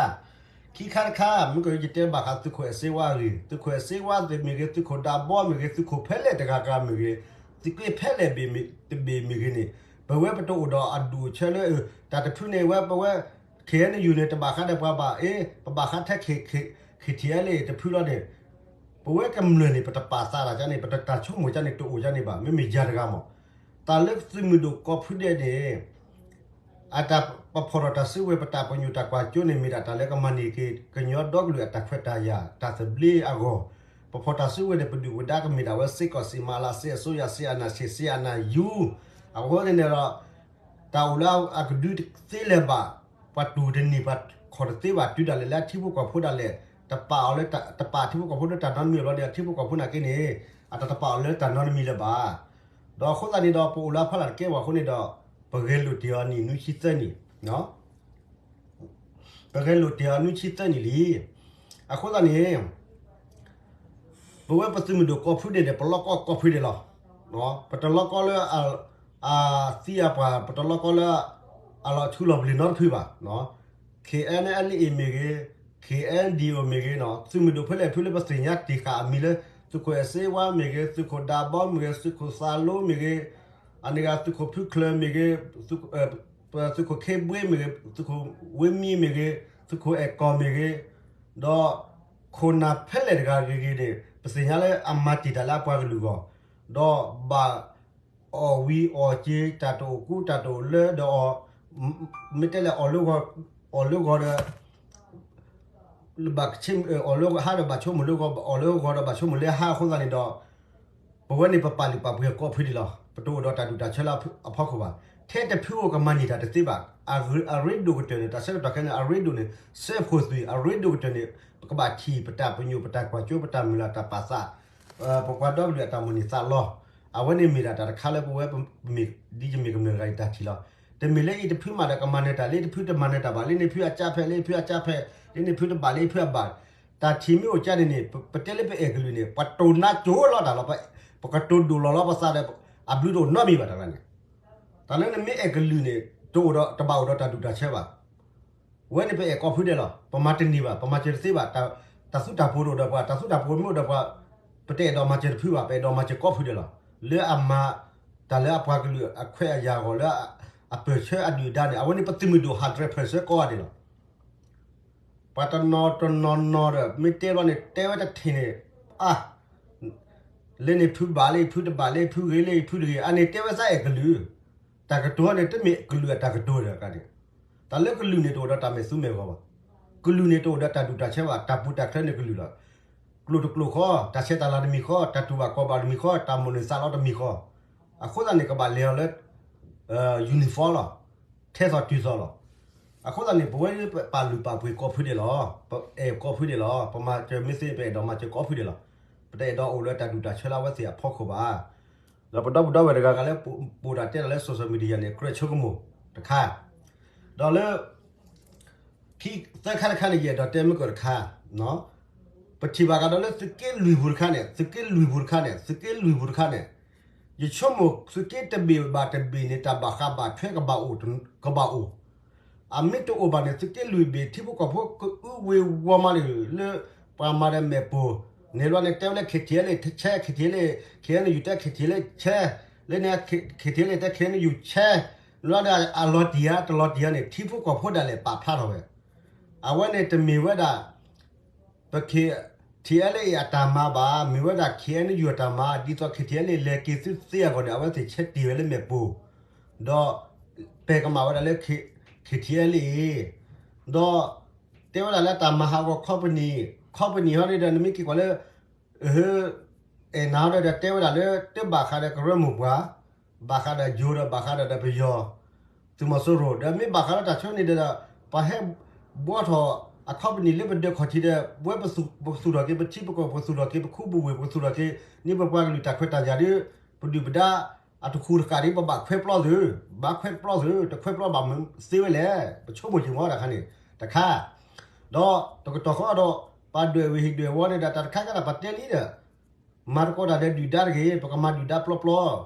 ခံခါတခါ, မ့ၢ်ကယတဲဘၣ်ဃးသုးခိၣ်အဲၣ်စ့ဝါအဂ့ၢ်, သုးခိၣ်အဲၣ်စ့ဝါသ့ၣ်မ့ၢ်ဂ့ၤ, သုးခိၣ်ဒးဘီမ့ၢ်ဂ့ၤ, သုးခိၣ်ဖဲလဲၣ်တဂၤဂၤမ့ၢ်ဂ့ၤ, သုးက့ဖဲလဲၣ်တဘ့ၣ်မ့ၢ်ဂ့ၤန့ၣ်, ပဝဲပတအိၣ်ဒီးအဒူၣ်အဆၢလၢ တၢ်တဖုန့ၣ်ဝဲ ပဝဲ ခ့ၣ်အဲၣ်ယူၣ်န့ၣ် တဘၣ်ဃးဒီးပှၤဘၣ်, အ့ ပဘၣ်ဃးထဲ ခ့ၣ်ထံးအဲၣ်လၢတဖုလီၤန့ၣ်, ပဝဲကမျၢၢ်န့ၣ် ပတပာ်သးတၢ်ကန့ၣ်, ပတတၢ်ဆိကမိၣ်ကန့ၣ် တအိၣ်ကန့ၣ်ဘၣ်. မ့မ့ၢ်ယၤတဂၤမး, တၢ်လၢသုးမုၢ်ဒိၣ်ကိးဖုဒဲးန့ၣ် အတၢ်ပဖီၣ်ထီၣ်တၢ်စုကဝဲၤ ပတၢ်ပညိၣ်တၢ်ကွၢ်စိန့ၣ် မ့ၢ်ဒၣ်တၢ်လၢကမၤန့ၢ်က့ၤ ကညီဒီကလုာ်အတၢ်ခွဲးတၢ်ယာ် တၢ်သဘျ့အဂီၢ်, ပဖီၣ်တၢ်စုကဝဲၤန့ၣ် ပဒုၣ်ပဒါကမ့ၢ်ဒၣ်ဝဲ စစ်ကောင်စီ မလါ စစ်အစိုးရ စစ်အာဏာရှင် စစ်အာဏာယူ အဃိန့ၣ်ဒီး တၢ်အိၣ်လၢအကဒုသ့လၢၤဘၣ်, ပှၤတူၢ်တန့ၢ်, ပှၤ ခိးတသ့ဘၣ် တုၤဒၣ်လဲာ်လၢအထံဖိကီၢ်ဖိဒၣ်လဲာ် တပာ်အီၤလၢ တပာ်ထံဖိကီၢ်ဖိလၢတၢ်နီတမံၤအဘျီန့ၣ် အထံဖိကီၢ်ဖိနာ်က့န့ၣ် အတတပာ်အီၤလၢတၢ်နီတမံၤလၢၤဘၣ်. ဒီးအဃိသတးန့ၣ်ဒီး ပအိၣ်လၢအဖီလာ်တကဲဘၣ်အဃိန့ၣ်ဒီး ပဂဲၤလိာ်တ့ၢ်အီၤနံၣ်နွံဆံသၢနံၣ် ပဂဲၤလိာ်တ့ၢ်အီၤနွံဆံသၢနံၣ်လံ. အဃိသတးန့ၣ် ပဝဲပသုးမုၢ်ဒိၣ်ကိးဖုဒဲးန့ၣ် ပလီကီကိးဖုဒဲးလီၤ. ပတလီကီလၢ အသံအပှၤ ပတလီကီလၢ အလီၤဆူလီၤပလ့ၤနီတဖုဘၣ်. KNLA မ့ၢ်ဂ့ၤ, KNDO မ့ၢ်ဂ့ၤ, သုးမုၢ်ဒိၣ်ဖဲလဲၣ်ဖုလၢပသ့ၣ်ညါတ့ၢ်ဃာ်အမံၤလၢ သုးခိၣ်အဲၣ်စ့ဝါမ့ၢ်ဂ့ၤ, သုးခိၣ်ဒးဘီမ့ၢ်ဂ့ၤ, သုးခိၣ်သးလိမ့ၢ်ဂ့ၤ, အန့ၣ်ဂ့ၤ သုးခိၣ်ဖုချၢမ့ၢ်ဂ့ၤ, သုးခိၣ်ခ့ဘှ့မ့ၢ်ဂ့ၤ, သုးခိၣ်ဝ့မံမ့ၢ်ဂ့ၤ, သုးခိၣ်အဲၣ်ကီၢ်မ့ၢ်ဂ့ၤ, ဒီးခိၣ်နၢ်ဖဲလဲၣ်တဂၤဂ့ၤဂ့ၤန့ၣ် ပသ့ၣ်ညါလၢအမၤတ့ၢ်တၢ်လၢအပှၤကလုာ်အဂီၢ်, ဒီးဘၣ်အီၣ်ဝံၤအီၣ်က့ၤ တၢ်တအိၣ်ကူတၢ်တအိၣ်လၢဒီးအီၤ, မ့ၢ်တဲလဲၣ် အီၣ်လၢဂီၤဒီး ဘၣ် အီၣ်လၢဟါဒီးဘၣ်ဆိကမိၣ်လၢဂီၤ, အီၣ်လၢဂီၤဒီးဘၣ်ဆိကမိၣ်လၢဟါအဃိသတးန့ၣ်ဒီး ပဝဲန့ၣ်ပပာ်လုၢ်ပာ်ပှ့ၤကိးဖုဒဲးလီၤ. ပတအိၣ်ဒီးတၢ်ဒူၣ်တၢ်ဆၢလၢအဖီခိၣ်ဘၣ်. ထဲတဖုအိၣ်ကမၤန့ၢ်တၢ်တသ့ဘၣ်. အရ့ဒိၣ်ကတၢၢ်န့ၣ် တၢ်ဆၢကတီၢ်ခဲအံၤန့ၣ် အရ့ဒိၣ်န့ၣ် စဲးဖိသွံၣ် အရ့ဒိၣ်ကတၢၢ်န့ၣ် ပကဘၣ်ထံၣ်ပတၢ်ပညိၣ် ပတၢ်ကွၢ်စိ ပတၢ်မုၢ်လၢ် တၢ်ပာ်သး ပပှၤဒီကလုာ်အတၢ်မိၣ်န့ၢ်သးလီ, အဝဲန့ၣ်မ့ၢ်ဒၣ်တၢ်တခါလၢပဝဲ ဒ်ယမ့ၢ်ကမျၢၢ်တဂၤအံၤတၢ်ထံၣ်လီၤ. တမ့ၢ်လၢအံၤတဖုမၤဒီးကမၤနၢၤတၢ်, လၢတဖုတမၤနၢၤတၢ်ဘၣ်, လၢန့ၣ်ဖုအကၢ်ဖဲ, လၢဖုအကၢ်ဖဲ, လၢန့ၣ်ဖုတဘၣ်, လၢဖုအဘၣ်. တၢ်ထံၣ်မ့ၢ်အိၣ်ကၢ်န့ၣ်န့ၣ် ပတဲလၢပအဲၣ်ကလုာ်န့ၣ် ပှၤတိၢ်နါကိၤလီၤတၢ်လီၤ. ပကတိၤဒိၣ်လီၤလီၤပသးဒီး အဘျုးတအိၣ်နီတမံၤဘၣ်တဂၤန့ၣ်. တၢ်လၢနမ့ၢ်အဲၣ်ကလုာ်န့ၣ် တအိၣ်ဒီး တဘၣ်အိၣ်ဒီးတၢ်ဒူၣ်တၢ်ဆၢဘၣ်. ဝဲန့ၣ်ပအဲၣ်ကိးဖုဒဲးလီၤ. ပမၤတန့ၢ်ဘၣ်, ပမၤစၢၤတသ့ဘၣ်. တၢ်သူတၢ်ပှိၤတအိၣ်ဒီးပှၤ, တၢ်သူတၢ်ပှိၤမ့ၢ်အိၣ်ဒီးပှၤ, ပတအဲၣ်ဒိးမၤစၢၤတဖုဘၣ်, ပအဲၣ်ဒိးမၤစၢၤကိးဖုဒဲးလီၤ. လၢအမၤတၢ်လၢအပှၤကလုာ်အခွဲးအယာ်အဂီၢ် လၢအပၢၢ်ဆၢအဒုၣ်အဒါန့ၣ် အဝဲန့ၣ်ပသုးမုၢ်ဒိၣ် hundred percent ကိးဂၤဒဲးလီၤ. ပှၤတနီၤတနီၤနီၤဒီး မ့ၢ်တဲဘျီန့ၣ် တဲဝဲတထံၣ်န့ၣ်, အါ, လၢန့ၣ်ဖုဘၣ်လၢဖုတဘၣ်လၢဖုဂ့ၤလၢဖုတဂ့ၤ, အန့ၣ်တဲဝဲစ့ၢ်အဲၣ်ကလုာ်, တၢ်ကတိၤန့ၣ် တမ့ၢ်ကလုာ်အတၢ်ကတိၤဒီးကန့ၣ်, တၢ်လၢကလုာ်န့ၣ်တအိၣ်ဒီးတၢ်မဲာ်သူမဲာ်ဂီၤဘၣ်. ကလုာ်န့ၣ်တအိၣ်ဒီးတၢ်ဒူၣ်တၢ်ဆၢဘၣ်, တၢ်ပူၤတၢ်ချၢန့ၣ်ကလုာ်လီၤ. ကျိာ်တကျိာ်ဃီ, တၢ်ဆဲးတၢ်လၤတမံၤဃီ, တၢ်တူၢ်ဘၣ်ခီၣ်ဘၣ်တမံၤဃီ, တၢ်မိၣ်န့ၢ်သးလီတမံၤဃီ, အဃိသတးန့ၣ် ကဘၣ်လဲၤအီၤလၢ uniform လီၤ. ထဲသိးတုၤသိးလီၤ. အဃိသတးန့ၣ် ပဝဲပာ်လုၢ်ပာ်ပှ့ၤကိးဖုဒဲးလီၤ. ပအဲၣ်ကိးဖုဒဲးလီၤ. ပမၤစၢၤမ့ၢ်သ့ ပအဲၣ်ဒိးမၤစၢၤကိးဖုဒဲးလီၤ. ပတအဲၣ်ဒိးအိၣ်လၢတၢ်ဒူၣ်တၢ်ဆၢလၢအဝဲသ့ၣ်အဖီခိၣ်ဘၣ်. ဒီးပဒီပုၢ်ဒီဝဲၢ်တဂၤဂၤလၢပအိၣ်ဒၣ်တဲဒၣ်လၢ social media န့ၣ် ကြၢးဆိကမိၣ်တခါ, ဒီးလၢ ခံသၢခါတခါန့ၣ် ယအဲၣ်ဒိးတဲမုၢ်ကီၢ်တခါ, ပထံၣ်ဘၣ်ဃးဒီးလၢသုးက့လွံၢ်ပူၤတခါန့ၣ်, သုးက့လွံၢ်ပူၤတခါန့ၣ်, ယဆိကမိၣ်သုးက့တဘ့ၣ်ဘၣ်တဘ့ၣ်န့ၣ် တၢ်ဘၣ်ဃးဘၣ်ထွဲကဘၣ်အိၣ်, ကဘၣ်အိၣ်. အမ့ၢ်တအိၣ်ဘၣ်န့ၣ် သုးက့လွံၢ်ဘ့ၣ် ထံဖိကီၢ်ဖိကအုဝ့ၤဝီၤမးန့ၣ်လၢ ပှၤမၤဒီးမဲာ်ပိၢ်, န့ၣ်ဘျီန့ၣ် တဲဝဲလၢ KTLA ဆဲး, KTLA, KNU တဲ KTLA ဆဲး, လၢန့ၣ် KTLA တဲ KNU ဆဲး, လၢဒီးအလီၤတံၢ်ဧါ တလီၤတံၢ်ဧါန့ၣ် ထံဖိကီၢ်ဖိဒၣ်လဲာ်ပာ်ဖျါထီၣ်ဝဲ. အဝဲန့ၣ်တမ့ၢ်ဝဲဒၣ် ပ KTLA အတၢ်မၤဘၣ်, မ့ၢ်ဝဲဒၣ် KNU အတၢ်မၤ, ဒ်သိး KTLA လဲၤက့ၤသုသ့အဂီၢ်န့ၣ် အဝဲသ့ၣ်ဆဲးတ့ၢ်ဝဲလၢမဲာ်ပိၢ်, ဒီးပဲာ်ကမၣ်ဝဲဒၣ်လၢ KTLA အံၤ, ဒီးတဲဝဲဒၣ်လၢတၢ်မၤဟးဂီၤ company, company ဟီန့ၣ်ဒီး နမ့ၢ်က့ၤကွၢ်လၢ အဲၣ်နၤဟီဒီး တဲဝဲဒၣ်လၢ တဘၣ်ဃးဒီးကရၢမိၢ်ပှၢ်, ဘၣ်ဃးဒီးယိၤဒီး ဘၣ်ဃးဒီး ဒီးပယီၤ သုးမီၤစိရိၤ, ဒီးမ့ၢ်ဘၣ်ဃးလၢတၢ်ဆၢန့ၣ်ဒီး ပှၤဟဲဘှီထီၣ်အ company လၢပဒၢးခီၣ်ထံးဒီး ပဝဲပသူၣ်ထီၣ်က့ၤ ပထံပကီၢ် ပသူၣ်ထီၣ်က့ၤ ပခူပဝ့ၢ် ပသူၣ်ထီၣ်က့ၤ န့ၢ်ပပှၤကလုာ်တၢ်ခွဲးတၢ်ယာ်ဒီး ပဒုၣ်ပဒါ အတခူတဃာ်ဒီး ပဘၣ်ခွဲးပျီသု, ဘၣ်ခွဲးပျီသု, တခွဲးပျီဘၣ်မနုၤသ့ဝဲလဲၣ်, ပဆိကမိၣ်က့ၤမ့ၢ်တၢ်ခါန့ၣ် တခါ, ဒီးတကတီၢ်ဃီဒီး ပှၤဒွဲၣ်ဝ့ၢ်ဟံၣ်ဒွဲၣ်ဝီန့ၣ်ဒီး တၢ်တခါကဒီးပတဲလံဒီး မၤသကိးတၢ်ဒီးဒုၣ်ဒါတဂ့ၤ, ပကမၤဒုၣ်ဒါပျီပျီ,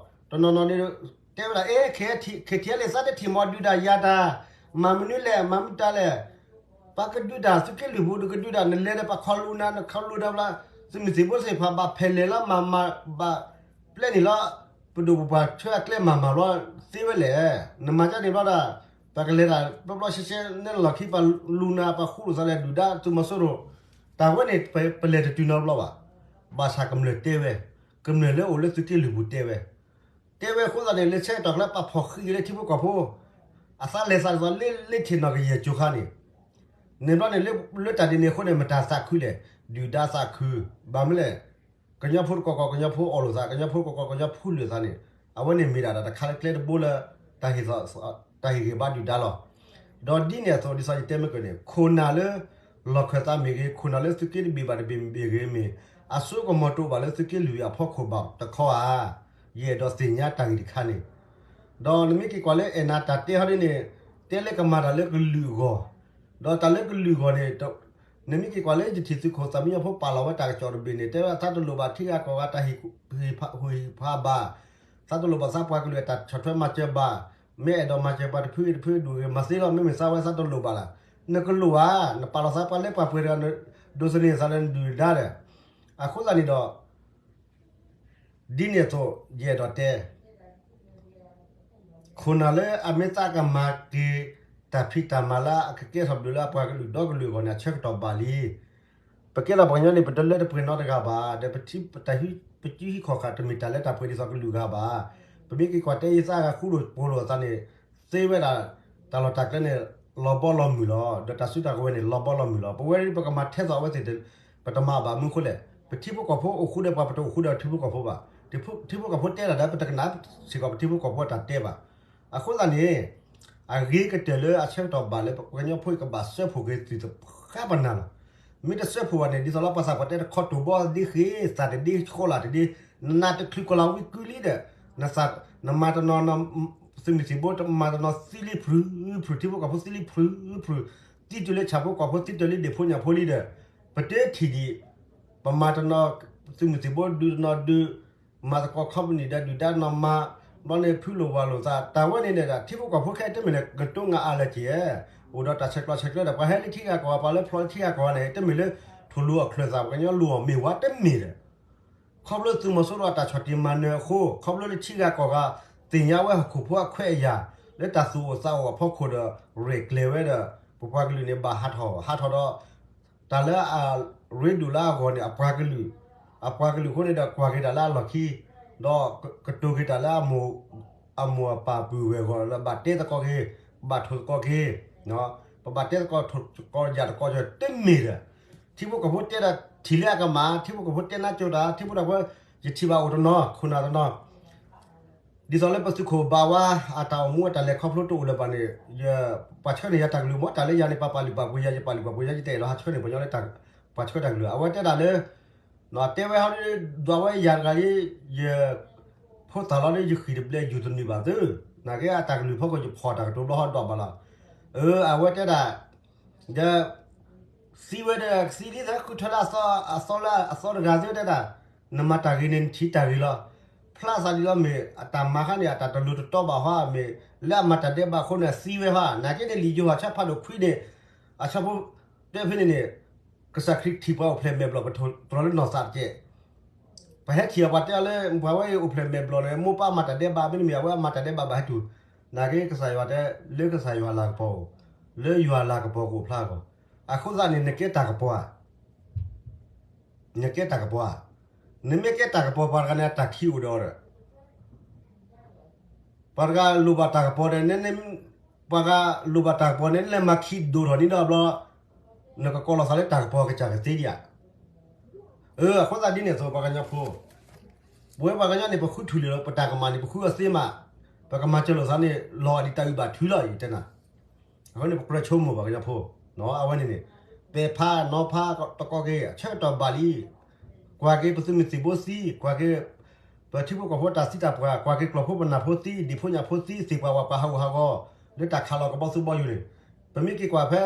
တနီၤနီၤန့ၣ် တဲဝဲဒၣ် အဲ KTLA သးတထံၣ်မီၤဒုးတၢ်ယၤတၢ်, မၤမနုၤလဲၣ် မၤမနုၤတၢ်လဲၣ်, ပှၤကဒုးတၢ် သုးက့လွံၢ်ပူၤတကဒုးတၢ် နလဲၤဒီးပှၤခီလူနၤ နခီလူဒီးဘျီ, သုးမုၢ်သံၣ်ဘိသ့ၣ်တဖၣ်ဘၣ်ဖဲးလဲၢ်လီၤ မၤမၤဘၣ်ပျဲန့ၣ်လီၤ, ပဒိၣ်ပပှၢ်ဆၢအကျဲမၤမၤလီၤသ့ဝဲလဲၣ်, နမၤကန့ၣ်ဘျီဒီး ပှၤကလဲၤတၢ်ပျီပျီရှဲရှဲ နဲလီၢ်ခံ ပှၤလူနၤ ပှၤဃူလိာ်သးလဲၤဒုၣ်ဒါသုးမီၤစိရိၤ, တၢ်ဝဲန့ၣ် ပလဲၤတတုၤနီတဘျီဘၣ်, ဘၣ်ဆၣ်ကမျၢၢ်တဲဝဲ, ကမျၢၢ်လၢအိၣ်လၢသုးက့လွံၢ်ပူၤတဲဝဲ, တဲဝဲအဃိသတးန့ၣ် လၢဆၢကတီၢ်ကျါပာ်ဖှိၣ်ဃံးက့ၤလၢထံဖိကီၢ်ဖိ, အသးလဲၤသးဒ်သိးလၢလ့ထံၣ်နီၣ်ကယဲၢ်ကၠိခါန့ၣ်, န့ၣ်ဘျီန့ၣ် လၢတၢ်ဒ်န့ၣ်အဃိန့ၣ် မတၤသးခုလဲၣ်, ဒုၣ်ဒါသးခု, ဘၣ်မနုၤလဲၣ်, ကညီဖိတကီၢ်ကီၢ် ကညီဖိအီၣ်လိာ်သး ကညီဖိတကီၢ်ကီၢ် ကညီဖိလုၢ်သးန့ၣ်, အဝဲန့ၣ်မ့ၢ်ဒၣ်တၢ်တခါလၢကျဲတဘိလၢ တၢ်ဟ့ၣ်ဂံၢ်ဘါဒုၣ်ဒါလီၤ. ဒီးဒ်န့ၣ်အသိး ဒ်သိးယတဲမ့ၢ်ကၢန့ၣ် ခိၣ်နၢ်လၢ လီၢ်ခၢၣ်သးမ့ၢ်ဂ့ၤ ခိၣ်နၢ်လၢသုးက့တဘ့ၣ်ဘၣ်တဘ့ၣ်မ့ၢ်ဂ့ၤမ့ၢ် အစိကမီၤတအိၣ်ဘၣ်လၢသုးက့လွံၢ်အဖီခိၣ်ဘၣ်တခီဧါ. ယအဲၣ်ဒိးသ့ၣ်ညါတၢ်ဂ့ၢ်တခါန့ၣ် ဒီးနမ့ၢ်က့ၤကွၢ်လၢအဲၣ်နၤတၢ်တဲဟီဒ်န့ၣ် တဲလၢကမၤတၢ်လၢကလုာ်အဂီၢ်, ဒီးတၢ်လၢကလုာ်အဂီၢ်န့ၣ် နမ့ၢ်က့ၤကွၢ်လၢယထံၣ်သုးခိၣ်သးမံညီဖိပာ်လီၤဝဲတၢ်ကစီၣ်တဘ့ၣ်န့ၣ် တဲဝဲသးတလိၣ်ဘၣ်ထံဂၤကီၢ်ဂၤတၢ်ဟ့ၣ်ဟ့ၣ်ဖးဘၣ်, သးတလိၣ်ဘၣ်သးပှၤကလုာ်အတၢ်ဆီၣ်ထွဲမၤစၢၤဘၣ်, မ့ၢ်အဲၣ်ဒိးမၤစၢၤပှၤတဖုဂ့ၤတဖုဒူၣ်ဂ့ၤ မၤသ့လီၤ မ့မ့ၢ်သးဝဲသးတလိၣ်ဘၣ်လၢ်. နကလိၣ်ဧါ, နပာ်လီၤသးပှၤလၢပှၤပှဲၤတဂၤ ဒိးသန့ၤသးလၢနဒုၣ်နဒါဒီး အဃိသတးန့ၣ်ဒီး ဒ်န့ၣ်အသိး ယအဲၣ်ဒိးတဲ ခိၣ်နၢ်လၢအမ့ၢ်သးကမၤက့ၤ တၢ်ဖံးတၢ်မၤလၢအကကဲထီၣ်ဘျုးလၢအပှၤကလုာ်ဒီကလုာ်အဂီၢ်န့ၣ် အဆၢကတီၢ်ဘၣ်လံ. ပကဲထီၣ်ပှၤကညီန့ၣ် ပတလၢတပှဲၤနီတဂၤဘၣ်, ဒီးပတၢ်ဟံးပစုဟံးခီၣ်ဃာ်တမ့ၢ်တၢ်လၢတၢ်ပှဲၤဒ်သိးကလုာ်ဂၤဘၣ်. ပမ့ၢ်က့ၤကွၢ်တဲယသးဂၤဃူလိာ်ဖိးလိာ်အသးန့ၣ် သ့ဝဲဒၣ် တၢ်လီၢ်တၢ်ကျဲန့ၣ် လီၤဘီလီၤမုၢ်လီၤ. ဒီးတၢ်စုတၢ်ကဝဲၤန့ၣ် လီၤဘီလီၤမုၢ်လီၤ. ပဝဲပကမၤထဲသိးအဝဲသ့ၣ် ပတမၤဘၣ်မနုၤအဃိလဲၣ်. ပထံဖိကီၢ်ဖိအိၣ်ဃူဒီးပှၤ ပတအိၣ်ဃူဒီးထံဖိကီၢ်ဖိဘၣ်. ထံဖိကီၢ်ဖိတဲတၢ်ဒီး ပတကနၣ်စ့ၢ်ကီးပထံဖိကီၢ်ဖိအတၢ်တဲဘၣ်. အဃိသတးန့ၣ် အဂ့ၤကတၢၢ်လၢအဆၢကတီၢ်ဘၣ်လၢပှၤကညီဖိအံၤကဘၣ်စၢဖှိၣ်က့ၤသုးသဃါပနၢ်လီၤ. မ့ၢ်တစၢဖှိၣ်ဘၣ်န့ၣ် ဒ်သိးလၢပှၤသးပှၢ်တဲတခီတိၢ်ဘီတဒ့ဃ့ သးတဒ့ဃီလၢ်တဒ့ နနၢ်တချုးကီၢ်လၢ်ဝံကုလံဒီး နသး နမၤတနီၤ သုးမုၢ်သံၣ်ဘိမၤတနီၤသံလံဖျုးဖျုး ထံဖိကီၢ်ဖိသံလံဖျုးဖျုး သံတုၤလၢဆၣ်ဖိကီၢ်ဖိ သံတုၤလၢဒ့ၣ်ဖိညၣ်ဖိလံဒီး ပတထံၣ်ဒံး ပမၤတနီၤ သုးမုၢ်သံၣ်ဘိဒုးတနီၤဒုး မၤသကိး company ဒီးဒုၣ်ဒါနီၤမၤ ဘျီန့ၣ်ဖုလိာ်ဝၤလိာ်သး တၢ်ဝဲန့ၣ်ဒီး ထံဖိကီၢ်ဖိခဲအံၤတမ့ၢ်လၢကတိၤငါအါလၢၤက့ၤ အိၣ်ဒီးတၢ်ဆဲးကျိးဆဲးကျၢဒီး ပှၤဟဲလၢထံဂၤကီၢ်ဂၤ ပှၤလၢဖျိလၢထံဂၤကီၢ်ဂၤန့ၣ် တမ့ၢ်လၢ ထိၣ်လိၤအချၢၣ်သး ပှၤကညီလိၤအီၤမ့ၢ်ဝဲတမ့ၢ်ဒီး ခီဖျိသုးမီၤစိရိၤအတၢ်ဆီၣ်တံၢ်မၤနၢၤအဃိ ခီဖျိလၢထံဂၤကီၢ်ဂၤ သ့ၣ်ညါဝဲဟီၣ်ခိၣ်ဖိအခွဲးအယာ် လၢတၢ်သူၣ်အိၣ်သးအိၣ်အဖီခိၣ်ဒီး ရဲၣ်ကျဲၤဝဲဒီး ပပှၤကလုာ်န့ၣ် ဘၣ်ဟးထီၣ် ဟးထီၣ်ဒီး တၢ်လၢအရ့ဒိၣ်လၢအဂီၢ်န့ၣ် အပှၤကလုာ် အပှၤကလုာ်အဃိန့ၣ်ဒီး ကွၢ်က့ၤတၢ်လၢအလီၢ်ခံ ဒီးကတိၤက့ၤတၢ်လၢ အမိၢ်အပၢ်ပုၢ်ဝဲၢ်အဂီၢ် ဘၣ်တဲသကိးက့ၤ ဘၣ်ထိၣ်သကိးက့ၤ ပဘၣ်တဲသကိးထိၣ်သကိးယာ်သကိးက့ၤတမ့ၢ်ဒီး ထံဖိကီၢ်ဖိတဲတၢ်ထံၣ်လၢအကမၣ် ထံဖိကီၢ်ဖိတဲနါကၠိတၢ် ထံဖိကီၢ်ဖိ ယထံၣ်ဘၣ်အိၣ်တနီၤ ခိၣ်နၢ်တနီၤ ဒ်သိးလၢပသုးခိၣ်ဘၣ်ဝါ အတၢ်အိၣ်မူအတၢ်လဲၤခီဖျိတအိၣ်လၢၤဘၣ်န့ၣ် ပှၤဆှၢန့ၢ်ယၤတၢ်ကလုၢ်မ့ၢ်တၢ်လၢယၤန့ၣ် ပပာ်လုၢ်ပာ်ပှ့ၤယၤ ယပာ်လုၢ်ပာ်ပှ့ၤယၤ ယတအဲၣ်ဒိးဟးဆှၢန့ၢ်ပှၤကညီလၢ ပှၤဆှၢတၢ်ကလုၢ် အဝဲတဲဒၣ်လၢ တဲဝဲဟီဒ် ဒွးဝဲယၤတဂၤလံ ယ ဖိသၣ်လီၤလၢယဃံၢ်တဘျဲၣ်ယူၢ်တနုာ်ဘၣ်သု, နာ်က့အတၢ်ကလုၢ်ဖီခိၣ်ယဖီၣ်တၢ်ကတိၤဘျီဟီဒွးဘၣ်လီၤ. အဝဲတဲဒၣ် ဒီး သံဝဲဒီးသံလံသး ဃုထၢလၢအသီလၢအသီတဂၤသ့တဲဒၣ်, နမၤတၢ်ဂ့ၤန့ၣ် နထံၣ်တၢ်ဂ့ၤလီၤ. ဖျါသးဒ်လီၤမ့ၢ် အတၢ်မၤခါန့ၣ် အတၢ်တလိၤတတီဘၣ်ဟီ မ့ၢ်လၢအမၤတၢ်ဒဲးဘးအဃိန့ၣ် အသံဝဲဟီ, နာ်က့န့ၣ် လံာ်ယိၤဟၣ်ဆၢဖးဒိၣ်ခွံန့ၣ် အဆၢဖိတၢဖဲန့ၣ်န့ၣ် ကစၢ်ခရံာ်ထံၣ်ပှၤအိၣ်ဖျဲၣ်မဲာ်ဘျီၣ် ပထိၣ်တြီၤလၢနီၢ်သးတက့ၢ်. ပဟဲထံၣ်အပှၤတဲအီၤလၢ ပှၤဝဲအံၤအိၣ်ဖျဲၣ်မဲာ်ဘျီၣ်န့ၣ် မိၢ်ပၢ်မၤတၢ်ဒဲးဘး မ့တမ့ၢ် အဝဲအမၤတၢ်ဒဲးဘးဘၣ်ဟဲတုၤ, နာ်က့ကစၢ်ယွၤတဲ လၢကစၢ်ယွၤလၤကပီၤအိၣ်, လၢယွၤလၤကပီၤကအိၣ်ဖျါအဂီၢ်, အဃိသတးန့ၣ် နကဲတၢ်ကပီၤဧါ, နကဲတၢ်ကပီၤဧါ, နမ့ၢ်ကဲတၢ်ကပီၤ ပှၤတဂၤန့ၣ် အတၢ်ခံးအိၣ်ဒီးဒီး ပှၤတဂၤလိၣ်ဘၣ်တၢ်ကပီၤဒီး ပှၤတဂၤလိၣ်ဘၣ်တၢ်ကပီၤန့ၣ် နလဲၤမၤခံးဒိၣ်ထီၣ်န့ၣ်ဒီးဘျီ နကကိးလီၤသးလၢတၢ်ကပီၤကစၢ်ကသ့ဒံးဧါ. အဃိသတးဒ်န့ၣ်အသိး ပှၤကညီဖိ, ပဝဲပှၤကညီန့ၣ် ပဃုထူၣ်လံလီၤ ပတၢ်ကမၣ်န့ၣ် ပဃုအီၤသ့မး, ပကမၤစၢၤလိာ်သးန့ၣ် လီၤဒ်တၢ်အုၣ်ဘၣ်ထုလီၤ ယတဲနၤ. အဃိန့ၣ် ပကြၢးဆိကမိၣ်ပှၤကညီဖိ, အဝဲန့ၣ်န့ၣ် ပဲာ်ဖးနီၤဖးတကီက့ၤ အဆၢကတီၢ်ဘၣ်လံ. ကွၢ်က့ၤပသုးမုၢ်သံၣ်ဘိသံ, ကွၢ်က့ၤ ပထံဖိကီၢ်ဖိတၢ်သံတၢ်ပှၢ်, ကွၢ်က့ၤကျီၢ်ဖိပနၢ်ဖိသံ, ဒံၣ်ဖိညၣ်ဖိသံ, သ့ၣ်ပှၢ်ဝၣ်ပှၢ်ဟးဂူာ်ဟးဂီၤ, လၢတၢ်ခးလီၤကဘီသိဘီယူၤန့ၣ်, ပမ့ၢ်က့ၤကွၢ်ဖဲ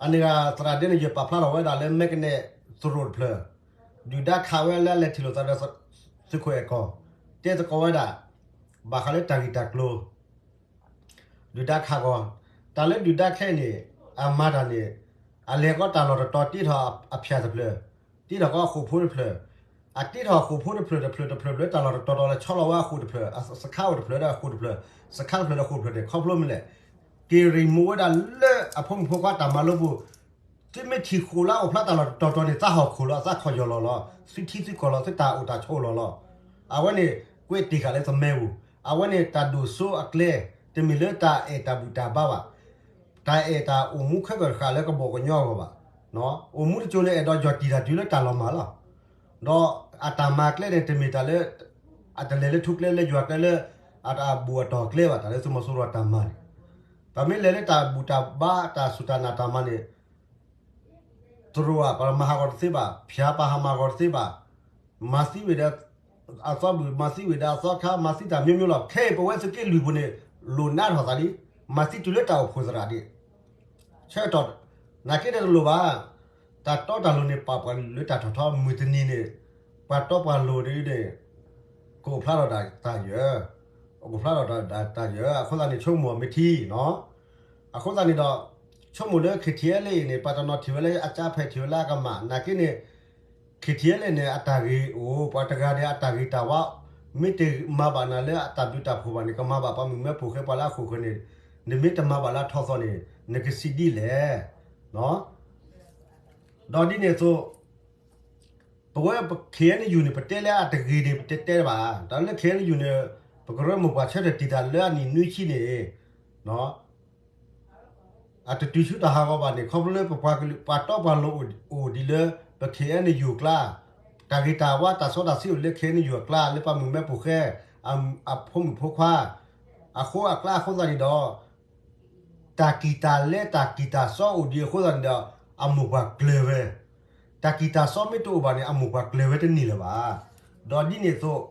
အန့ၣ်ဂၤသရၣ်ဒဲန့ၣ် ယပာ်ဖျါထီၣ်ဝဲဒၣ်လၢမဲကနဲၣ်သရိာ်တဖျၢၣ်, ဒုၣ်ဒါခးဝဲလၢအလဲၤထံၣ်လိာ်သးဒီး သုးခိၣ်အဲၣ်ကီၢ်, တဲသကိးဝဲဒၣ် ဘၣ်ဃးလၢတၢ်ဂ့ၢ်တၢ်ကျိၤ ဒုၣ်ဒါခးဂီၤ, တၢ်လၢဒုၣ်ဒါခဲအံၤန့ၣ် အမၤတၢ်န့ၣ် အလဲၤဃီတၢ်လီၢ်တတီၤတ့ထီၣ်အဖၠၣ်တဖျၢၣ်, တ့ထီၣ်ဃီအဃိာ်ဖိတဖျၢၣ်, အတ့ထီၣ်ဃိာ်ဖိတဖျၢၣ်တဖျၢၣ်တဖျၢၣ်တဖျၢၣ် တၢ်လီၢ်တတီၤတီၤလၢဆီလီၤဝဲအဃိာ်တဖျၢၣ်, စခါအိၣ်တဖျၢၣ်ဒီးအဃိာ်တဖျၢၣ်, စခါတဖျၢၣ်ဒီးအဃိာ်တဖျၢၣ်န့ၣ် ခီဖျိမနုၤလဲၣ်, က့ၤရံၣ်မိၢ်ဝဲဒၣ်လၢအဖိမုၣ်ဖိခွါတၢ်မၤလိပူၤ သုမ့ၢ်ထံၣ်ဃိာ်လၢအအိၣ်ဖျါတၢ်လီၢ်တတီၤတီၤန့ၣ် သးဟီၣ်ခိၣ်လီၤ, သးခီၣ်ယီၢ်လီၤလီၤ, သုထံသုကီၢ်လီၤ, သုတၢ်အိၣ်တၢ်ဆိးလီၤလီၤ. အဝဲန့ၣ် ကွဲးတ့ၢ်ဃာ်လၢသမၢပူၤ, အဝဲန့ၣ်တၢ်ဒိၣ်စိအကျဲ, တမ့ၢ်လၢတၢ်အဲၣ်တၢ်ဘူၣ်တၢ်ဘါဘၣ်, တၢ်အဲၣ်တၢ်အိၣ်မူခဲကၢၢ်တဃာ်လၢကဘီကညီအဂီၢ်ဘၣ်. အိၣ်မူတစိၤန့ၣ် အဲၣ်ဒိးယီၢ်တံၢ်တၢ်တုၤလၢတၢ်လီၤမၢ်လီၤ. ဒီးအတၢ်မၤကျဲန့ၣ် တမ့ၢ်တၢ်လၢ အတလဲၤလၢထူကျဲလၢယွၤကျဲလၢ အတၢ်ဘူၣ်အတီၢ်ကျဲဘၣ်, တၢ်လၢသုးမီၤစိရိၤအတၢ်မၤန့ၣ်, ပ ပမ့ၢ်လဲၤလၢတၢ်ဘူၣ်တၢ်ဘါတၢ်စူၢ်တၢ်နာ်တၢ်မၤန့ၣ် တရူးဧါ ပမၤဟးဂီၤတသ့ဘၣ်, ဖၠါပဟးမၤဂီၤတသ့ဘၣ်, မၤသံဝဲဒီးအသီဘူၣ်, မၤသံဝဲဒီးအသီခါ, မၤသံတၢ်မျိုးမျိုးလီၤ. ခဲအံၤပဝဲသုးက့လွံၢ်ပူၤန့ၣ် လိၣ်နးထီၣ်သးလံ, မၤသံတုၤလၢတၢ်အိၣ်ဖှိၣ်သရၣ်ဒံး ဆၢကတီၢ် နာ်က့ဒီးတလိၣ်ဘၣ်, တၢ်တီတၢ်လိၤန့ၣ် ပာ်ပှၤလၢတၢ်ထီၣ်ထီ မုၢ်တနံၤန့ၣ် ပှၤတီပှၤလိၤဒ်န့ၣ် ကအိၣ်ဖျါထီၣ်တၢ်ယၢၤ, ကအိၣ်ဖျါထီၣ်တၢ်ယၢၤ, အဃိသတးန့ၣ် ဆိကမိၣ်မ့ၢ်ထံနီၤ, အဃိသတးန့ၣ်ဒီး ဆိကမိၣ်လၢ ခ့ထံအဲလ်အ့န့ၣ် ပှၤတနီၤထံၣ်ဝဲလၢအကၠါဖဲး ထံၣ်ဝဲလၢအကမၣ်, နာ်က့န့ၣ် ခ့ထံအဲလ်အ့န့ၣ် အတၢ်ဂ့ၤအိၣ်, ပှၤတဂၤန့ၣ် အတၢ်ဂ့ၤတၢ်ဝါ မ့ၢ်တမၤဘၣ်နၤလၢအတၢ်ဘျုးတၢ်ဖှိၣ်ဘၣ်န့ၣ် ကမၤဘၣ်ပှၤမုၢ်မဲဖိဃဲပှၤလၢအဃိာ်ဃၢၤန့ၣ်, နမ့ၢ်တမၤဘၣ်လၢအထီၣ်သီန့ၣ် နကစံးဒ်လဲၣ်. ဒီးဒ်န့ၣ်အသိး ပဝဲ ခ့ၣ်အဲၣ်ယူၣ်န့ၣ် ပတဲလၢအတဂ့ၤန့ၣ် ပတတဲဘၣ်, တၢ်လၢ ခ့ၣ်အဲၣ်ယူၣ်န့ၣ် ပကရၢမိၢ်ပှၢ်ဆၢထၢၣ်တံာ်တာ်လၢအနံၣ်နွံဆံန့ၣ် အတတုၤဆူတၢ်ဟးဂီၤဘၣ်န့ၣ် ခီဖျိလၢပပှၤကလုာ် ပှၤတီပှၤလိၤအိၣ်ဒံးလၢ ပ ခ့ၣ်အဲၣ်ယူၣ် အကျါ, တၢ်ဂ့ၤတၢ်ဝါတၢ်စီတၢ်ဆှံအိၣ်လၢ ခ့ၣ်အဲၣ်ယူၣ် အကျါ လၢပှၤမုၢ်မဲဖိဃဲ အဖိမုၣ်ဖိခွါ အဃိအကျါအဃိသတးန့ၣ်ဒီး တၢ်ကံၢ်တၢ်လဲတၢ်ကံၢ်တၢ်စီအိၣ်ဒံးအဃိသတးန့ၣ်ဒီး အမိၢ်ပှၢ်ကျၢၤဝဲ, တၢ်ကံၢ်တၢ်စီမ့ၢ်တအိၣ်ဘၣ်န့ၣ် အမိၢ်ပှၢ်ကျၢၤဝဲတန့ၢ်လၢၤဘၣ်. ဒီးဒ်န့ၣ်အသိး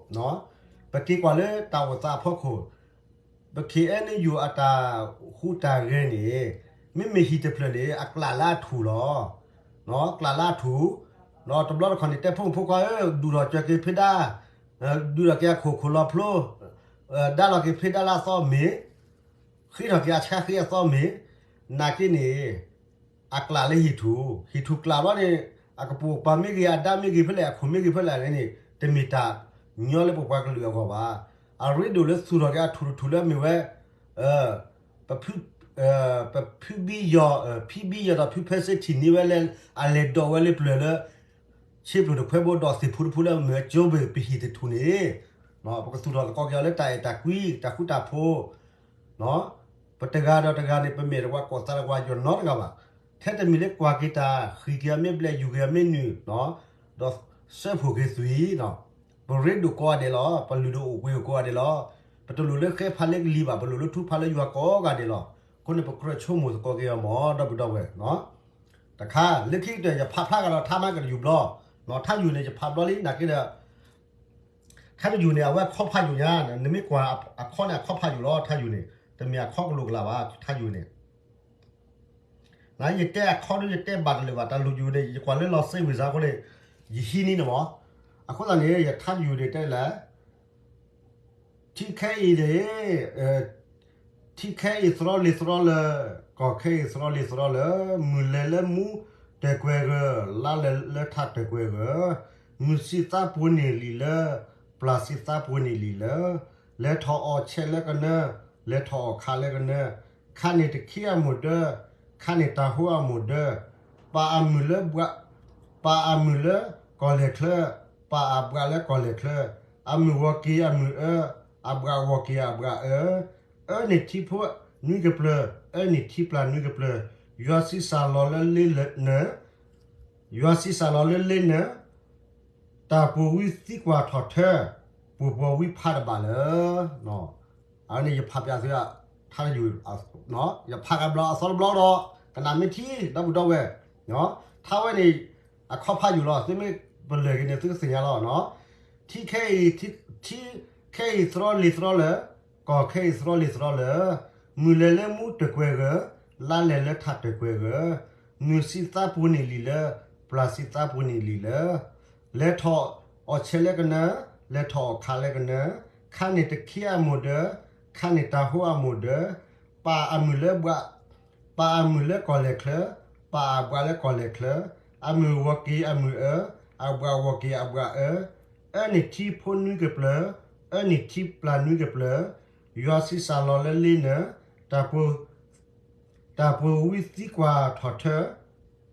ပက့ၤကွၢ်လၢတၢ်အိၣ်သးအဖီခိၣ် ပ ခ့ၣ်အဲၣ်ယူၣ် အတၢ်ဟူးတၢ်ဂဲၤန့ၣ် မ့မ့ၢ်ဟံၣ်တဖျၢၣ်န့ၣ် အကျးလၢအထူၣ်လီၤ. ကျးလၢအထူၣ်, ဒီးတဘျီတခီၣ်န့ၣ် တဲဖိမုၣ်ဖိခွါဧၢ ဒုၣ်ထီၣ်ကၢၤက့ၤဖဲဒါ, ဒုၣ်ထီၣ်က့ၤအခိၣ်ခိၣ်လီၤဖျိ, ဒါလီၤက့ၤဖဲဒါလၢအသီမ့ၢ်, ဃ့ထီၣ်က့ၤအဆါဃ့အသီမ့ၢ်, နာ်က့န့ၣ် အကျးလၢဟံၣ်ထူၣ်, ဟံၣ်ထူၣ်ကျးဘျီန့ၣ် အကပိာ်ကပၤမ့ၢ်ဂ့ၤ အဒါမ့ၢ်ဂ့ၤ ဖဲလဲၣ်အခိၣ်မ့ၢ်ဂ့ၤဖဲလဲၣ်န့ၣ် တမ့ၢ်တၢ်ညီလၢပပှၤကလုာ်အဂီၢ်ဘၣ်. အရ့ဒိၣ်လၢသူၣ်ထီၣ်က့ၤအထူၣ်တထူၣ်လၢအမ့ၢ်ဝဲ ပဖုဘံယီၤ, ဖံဘံယီၤဒီးဖုဖဲစ့ထံၣ်န့ၢ်ဝဲလၢ အလဲၤဒိးဝဲလၢပျၢၤလၢ ဆ့ပျိတခွဲဘိဒီးသ့ၣ်ဖူတဖူလၢအမ့ၢ်ဝဲကၠိဘ့ၣ်ပဟံၣ်တထူၣ်န့ၣ်, ပကသူၣ်ထီၣ်သကိးက့ၤအီၤလၢတၢ်အဲၣ်တၢ်ကွံ တၢ်ဃူတၢ်ဖိး ပတဂၤဒီးတဂၤန့ၣ် ပမဲာ်တဝါကိးသးတဝါ ယွၤနီတဂၤဘၣ်. ထဲတမံၤလၢကွၢ်က့ၤတၢ် ဃံးက့ၤအမ့ၢ်ဘျဲၣ် ယူၤက့ၤအမ့ၢ်နုာ်, ဒီးစၢဖှိၣ်က့ၤသွံၣ်, ပရ့ဒိၣ်ကိးဂၤဒဲးလီၤ. ပလုၢ်ဒိၣ်အိၣ်ပှ့ၤအိၣ်ကိးဂၤဒဲးလီၤ. ပတလိၣ်လၢဃဲဖးလၢကလံၤဘၣ်, ပလိၣ်လၢထူဖးလၢယွၤကိးဂၤဒဲးလီၤ. အဃိန့ၣ် ပကြၢးဆိကမိၣ်သကိးက့ၤအီၤမ့ၢ်ဒီပုၢ်ဒီဝဲၢ် တခါ လၢခံကတၢၢ် ယဖးဖျါကဒီးထါမးကတယူၢ်ဘျီ, ထါယူၢ်န့ၣ် ယဖးဘျီလံ နာ်က့ဒီး ထါယူၢ်န့ၣ် အဝဲအခီဖးယူၢ်ညါ, နမ့ၢ်ကွၢ်အခီန့ၣ် အခီဖးယူၢ်လီၤ ထါယူၢ်န့ၣ်, တမ့ၢ်အခီကလိာ်ကလာ်ဘၣ် ထါယူၢ်န့ၣ်. နယတဲအခီဒီးယတဲဘၣ်တလၢာ်ဘၣ် တၢ်လုၢ်ယူၢ်န့ၣ် ယကွၢ်လၢလီၤစ့ဝံၤစါအဃိန့ၣ် ယဟံးန့ၢ်န့ၣ်မး. အဃိသတးန့ၣ် ယထါယူၢ်န့ၣ်တဲလၢ ထံခဲအံၤန့ၣ် ထံခဲအံၤသရီလံၤသရီလၢာ်, ကီၢ်ခဲအံၤသရီလံၤသရီလၢာ်, မုၢ်လဲၤလၢမူတၢၢ်ကွဲၤဂၢၢ်, လါလဲၤလၢထးတၢၢ်ကွဲၤဂၢၢ်, မုၢ်ဆံးသးပူၤန့ၢ်လံာ်လၢ, ပျၢ်ဆံးသးပူၤန့ၢ်လံာ်လၢာ်, လဲၤထီၣ်အီၣ်ဆဲးလၢကနၢ, လဲၤထီၣ်အီၣ်ခးလၢကနၢ, ခးန့ၢ်တခ့အမိၢ်ဒၢ, ခးန့ၢ်တၢ်ဟိအမိၢ်ဒၢ, ပာ်အမုၢ်လၢဘှး, ပာ်အမုၢ်လၢကီၢ်လဲၢ်ချၢ, ပာ်အဘှးလၢကီၢ်လဲၢ်ချၢ, အမုၢ်ဂီၤက့ၤအမုၢ်အၢ, အဘှးဂီၤက့ၤအဘှးအၢ, အၢန့ၢ်ထံဖိနွံကပျၢၤ, အၢန့ၢ်ထံပျၢ်နွံကပျၢၤ, ယွၤဆံးစၢ်လီၤလၢလ့နၢၤ, ယွၤဆံးစၢ်လီၤလၢလ့နၢၤ, တၢ်ပှိၤဝံသံကွၢ်ထီၣ်ထၢ, ပှိၤပှီၤဝံဖးတဘၣ်လၢ အဝဲန့ၣ်ယဖးပၠးသု, ထါယူၢ်, ယဖးကဘျီအသီတဘျီဒီး ကနၣ်မ့ၢ်ထံ ဒီပုၢ်ဒီဝဲၢ်, ထါဝဲန့ၣ် အခီဖးယူၢ်လီၤ. သုမ့ၢ်ပလၢၢ်က့ၤန့ၣ် သုကသ့ၣ်ညါလီၤ. ထံခဲအံၤ, ထံခဲအံၤသရီလံၤသရီလၢာ်, ကီၢ်ခဲအံၤသရီလံၤသရီလၢာ်, မုၢ်လဲၤလၢမူတၢၢ်ကွဲၤဂၢၢ်, လါလဲၤလၢထးတၢၢ်ကွဲၤဂၢၢ်, မုၢ်ဆံးသးပူၤန့ၢ်လံာ်လၢာ်, ပျၢ်ဆံးသးပူၤန့ၢ်လံာ်လၢာ်, လဲၤထီၣ်အီၣ်ဆဲးလၢကနၢ, လဲၤထီၣ်အီၣ်ခးလၢကနၢ, ခးန့ၢ်တခ့အမိၢ်ဒၢ, ခးန့ၢ်တၢ်ဟိအမိၢ်ဒၢ, ပာ်အမုၢ်လၢဘှး, ပာ်အမုၢ်လၢကီၢ်လဲၢ်ချၢ, ပာ်အဘှးလၢကီၢ်လဲၢ်ချၢ, အမုၢ်ဂီၤက့ၤအမုၢ်အၢ, အဘှးဂီၤက့ၤအဘှးအၢ, အၢန့ၢ်ထံဖိနွံကပျၢၤ, အၢန့ၢ်ထံပျၢ်နွံကပျၢၤ, ယွၤဆံးစၢ်လီၤလၢလ့နၢၤ, တၢ်ပှိၤ တၢ်ပှိၤဝံသံကွၢ်ထီၣ်ထၢ,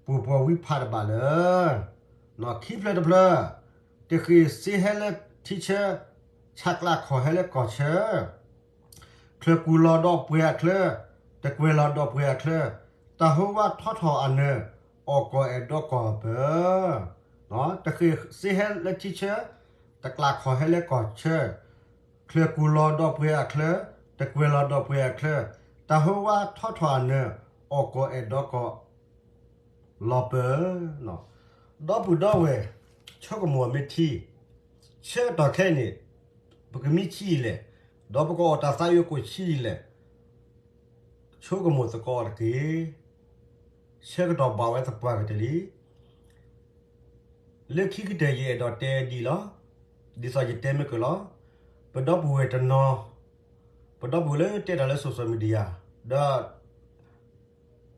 ပှိၤပှီၤဝံဖးတဘၣ်လၢာ်. ခံဖျၢၣ်တဖျၢၣ်, တဃ့ၢ်စ့ဟဲလၢထံဆၢ, ဆးကျးခီၣ်ဟဲလၢကီၢ်ဆၢ, ချၢၣ်ကူၣ်လီၤဒီးပှဲၤအချၢ, တကွဲၤလီၤဒီးပှဲၤအချၢ, တၢ်ဟိဝါထီထီၣ်အနၢၤ, အီၣ်ကီၢ်အဲၣ်ဒီးကီၢ်ပၢၤ, တဃ့ၢ်စ့ဟဲလၢထံဆၢ, တကျးခီၣ်ဟဲလၢကီၢ်ဆၢ, ချၢၣ်ကူၣ်လီၤဒီးပှဲၤအချၢ, တကွဲၤလီၤဒီးပှဲၤအချၢ, တၢ်ဟၢဝါထီထီၣ်အနၢၤ, အီၣ်ကီၢ်အဲၣ်ဒီကီၢ် လီၤပၢၢ်, ဒီပုၢ်ဒီဝဲၢ် ဆိကမိၣ်အမ့ၢ်ထံ, ဆၢကတီၢ်ခဲအံၤန့ၣ် ပကမံဆံးယံာ်လဲၣ်, ဒီးပကအီၣ်တၢ်သးအုးအကိၣ်ဆံးယံာ်လဲၣ်, ဆိကမိၣ်သကိးတက့ၢ်. ဆၢကတီၢ်ဘၣ်ဝဲသပှၢ်ကတၢၢ်လံ. လၢခံကတၢၢ်ယအဲၣ်ဒိးတဲဒ်အံၤလီၤ. ဒ်သိးယတဲမ့ၢ်ကၢၢ်လီၤ. ပဒီပုၢ်ဝဲၢ်တနီၤ, ပဒီပုၢ်ဝဲၢ်လၢတဲတၢ်လၢ social media ဒီး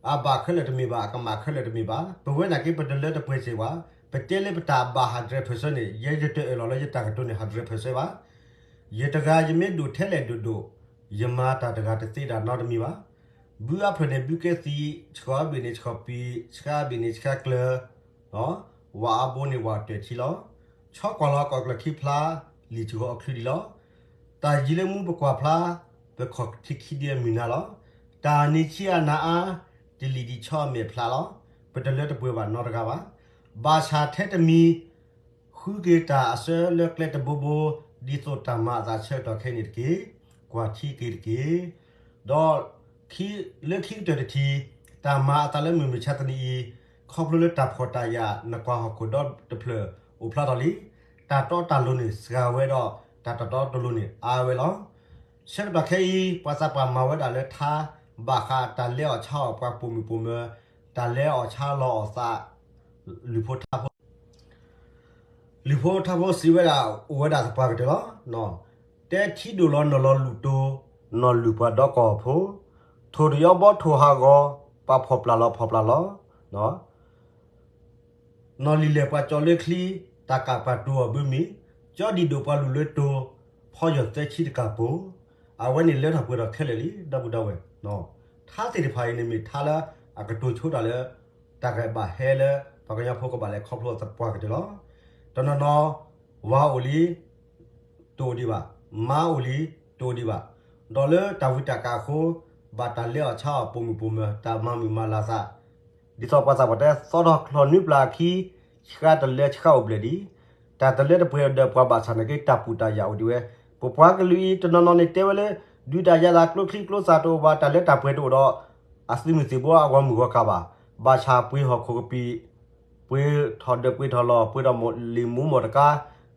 အဘၣ်ခဲလၢာ်တမ့ၢ်ဘၣ်, အကမၣ်ခဲလၢာ်တမ့ၢ်ဘၣ်, ပဝဲနာ်က့ ပတလၢတပှဲၤစ့ၢ်ဘၣ်. ပတဲလၢပတၢ်ဘၣ် hundred percent န့ၣ် ယဲယတအၢၣ်လီၤလၢယတၢ်ကတိၤန့ၣ် hundred percent ဘၣ်. ယတဂၤယမ့ၢ်ဒိၣ်ထဲလဲၣ်ဒိၣ်ဒိၣ်, ယမၤတၢ်တဂၤတသ့တၢ်နီတမံၤဘၣ်. ဘုအါဖျၢၣ်န့ၣ်ဘုကဲသံ, ဆှီအဘ့ၣ်န့ၣ်ဆှီပံၤ, ဆှါအဘ့ၣ်န့ၣ်ဆှါကျၢၤ, ဝၣ်အါဘိန့ၣ်ဝၣ်အတၢၢ်ထံလီၤ. ဆီကွၢ်လီၤကီၢ်ကျၢၢ်ခံဖျါ, လံာ်စှီၤအချံဒံးလီၤ. တၢ်ယံၤလၢမူပကွၢ်ဖျါ, ပခီၣ်ထံခံဒံးအမုၢ်နၤလီၤ. တၢ်နံၤဆံးအနၤအါ, တလံၤဒံးဆီအမဲာ်ဖျါလီၤ. ပတလၢတပှဲၤဘၣ်နီတဂၤဘၣ်. ဘၣ်ဆၣ်ထဲတမံၤ ဃုက့ၤတၢ်အဆၢလၢကျဲတဘိဘိ, ဒ်သိးတၢ်မၤအသးဆၢကတီၢ်ခဲအံၤန့ၣ်တက့ၢ်. ကွၢ်ထံက့ၤတက့ၢ်. ဒီး လၢခံကတၢၢ်တထံၣ်, တၢ်မၤအသးလၢမုၢ်မဆါတနံၤအံၤ, ခီဖျိလၢတၢ်ဖှီၣ်တၢ်ယာ် နကွၢ်ဟီၣ်ခိၣ်ဒီတဖျၢၣ်အိၣ်ဖျါထီၣ်လံ. တၢ်တီတၢ်လိၤန့ၣ်စှၤဝဲဒီး တၢ်တတီတလိၤန့ၣ်အါဝဲလီၤ. ဆၢကတီၢ်ခဲအံၤ ပှၤသးပှၢ်မၤဝဲဒၣ်လၢထါ, ဘၣ်ဃးတၢ်လဲၤအီၣ်ဆါအီၣ်ပှၤပိာ်မုၣ်ပိာ်မၢၤ, တၢ်လဲၤအီၣ်ဆါလီၤအီၣ်သး, လုၢ်ဖိထါဖိ လုၢ်ဖိထါဖိစံးဝဲဒၣ် အိၣ်ဝဲဒၣ်သပှၢ်ကတၢၢ်လီၤ. တဲထံဒိၣ်လီၤနီၢ်လီၤလုၢ်တိ, နီၢ်လုၢ်ပှၤဒီကီၢ်ဖိ, ထိၣ်တယီဘီထိၣ်ဟးဂီၤ, ပှၤဖီၣ်ပျၢ်လီၤဖီၣ်ပျၢ်လီၤ, နီၢ်လံၤလဲၢ်ပှၤကၠီလၢချံ, တၢ်ကးပှၤတိၤအီၤဘၢမံၤ, ကၠီဒံၣ်ဒိၣ်ပှၤလုၢ်လၢတိၤ, ဖီယီၢ်သၢဆံတကးပိၤ, အဝဲန့ၣ်လၢထီၣ်ပှဲၤထီၣ်ခဲလၢာ်လံ ဒီပုၢ်ဒီဝဲၢ်, ထါသ့ၣ်တဖၣ်အံၤန့ၣ်မ့ၢ်ထါလၢ အကတိၤဆိတၢ်လၢ တၢ်ကဘၣ်ဟဲလၢ ပှၤကညီဖိကဘၣ်လဲၤခီဖျိသပှၢ်ကတၢၢ်လီၤ. တနီၤနီၤ ဝၤအိၣ်လံ တအိၣ်ဒံးဘၣ်, မါအိၣ်လံ တအိၣ်ဒံးဘၣ်, ဒီးလၢတၢ်ဝံတၢ်ကးအဃိ ဘၣ်တၢ်လဲၤအီၣ်ဆါအီၣ်ပိာ်မုၣ်ပိာ်မၢၤ တၢ်မၤမုာ်မၤလၤသး, ဒ်သိးပှၤသးပှၢ်တဲ သီထီၣ်ချီၣ်နွံပျၢ်အခံ ဆှါတလၢဆှါအိၣ်ဘျဲၣ်ဒံး, တၢ်တလၢတပှဲၤဒီးပှၤဘၣ်ဆၣ်နာ်က့ တၢ်ပူၤတၢ်ယၢ်အိၣ်ဒံးဝဲ, ပပှၤကလုာ်အံၤ တနီၤနီၤန့ၣ်တဲဝဲလၢ ဒုးတၢ်ယၤသးကျိချံကျိသၣ်တအိၣ်ဘၣ် တၢ်လၢတၢ်ပှဲၤတအိၣ်ဒီး အသုးမုၢ်သံၣ်ဘိအဂီၢ်မုၢ်ဂီၢ်ကၢ်ဘၣ်, ဘၣ်ဆၣ်ပှ့ၤဟီၣ်ခိၣ်ကပံာ် ပှ့ၤထီၣ်ဒၢးပှ့ၤထီၣ်လီၢ် ပှ့ၤဒီးလံာ်မူမီၢ်တကါ,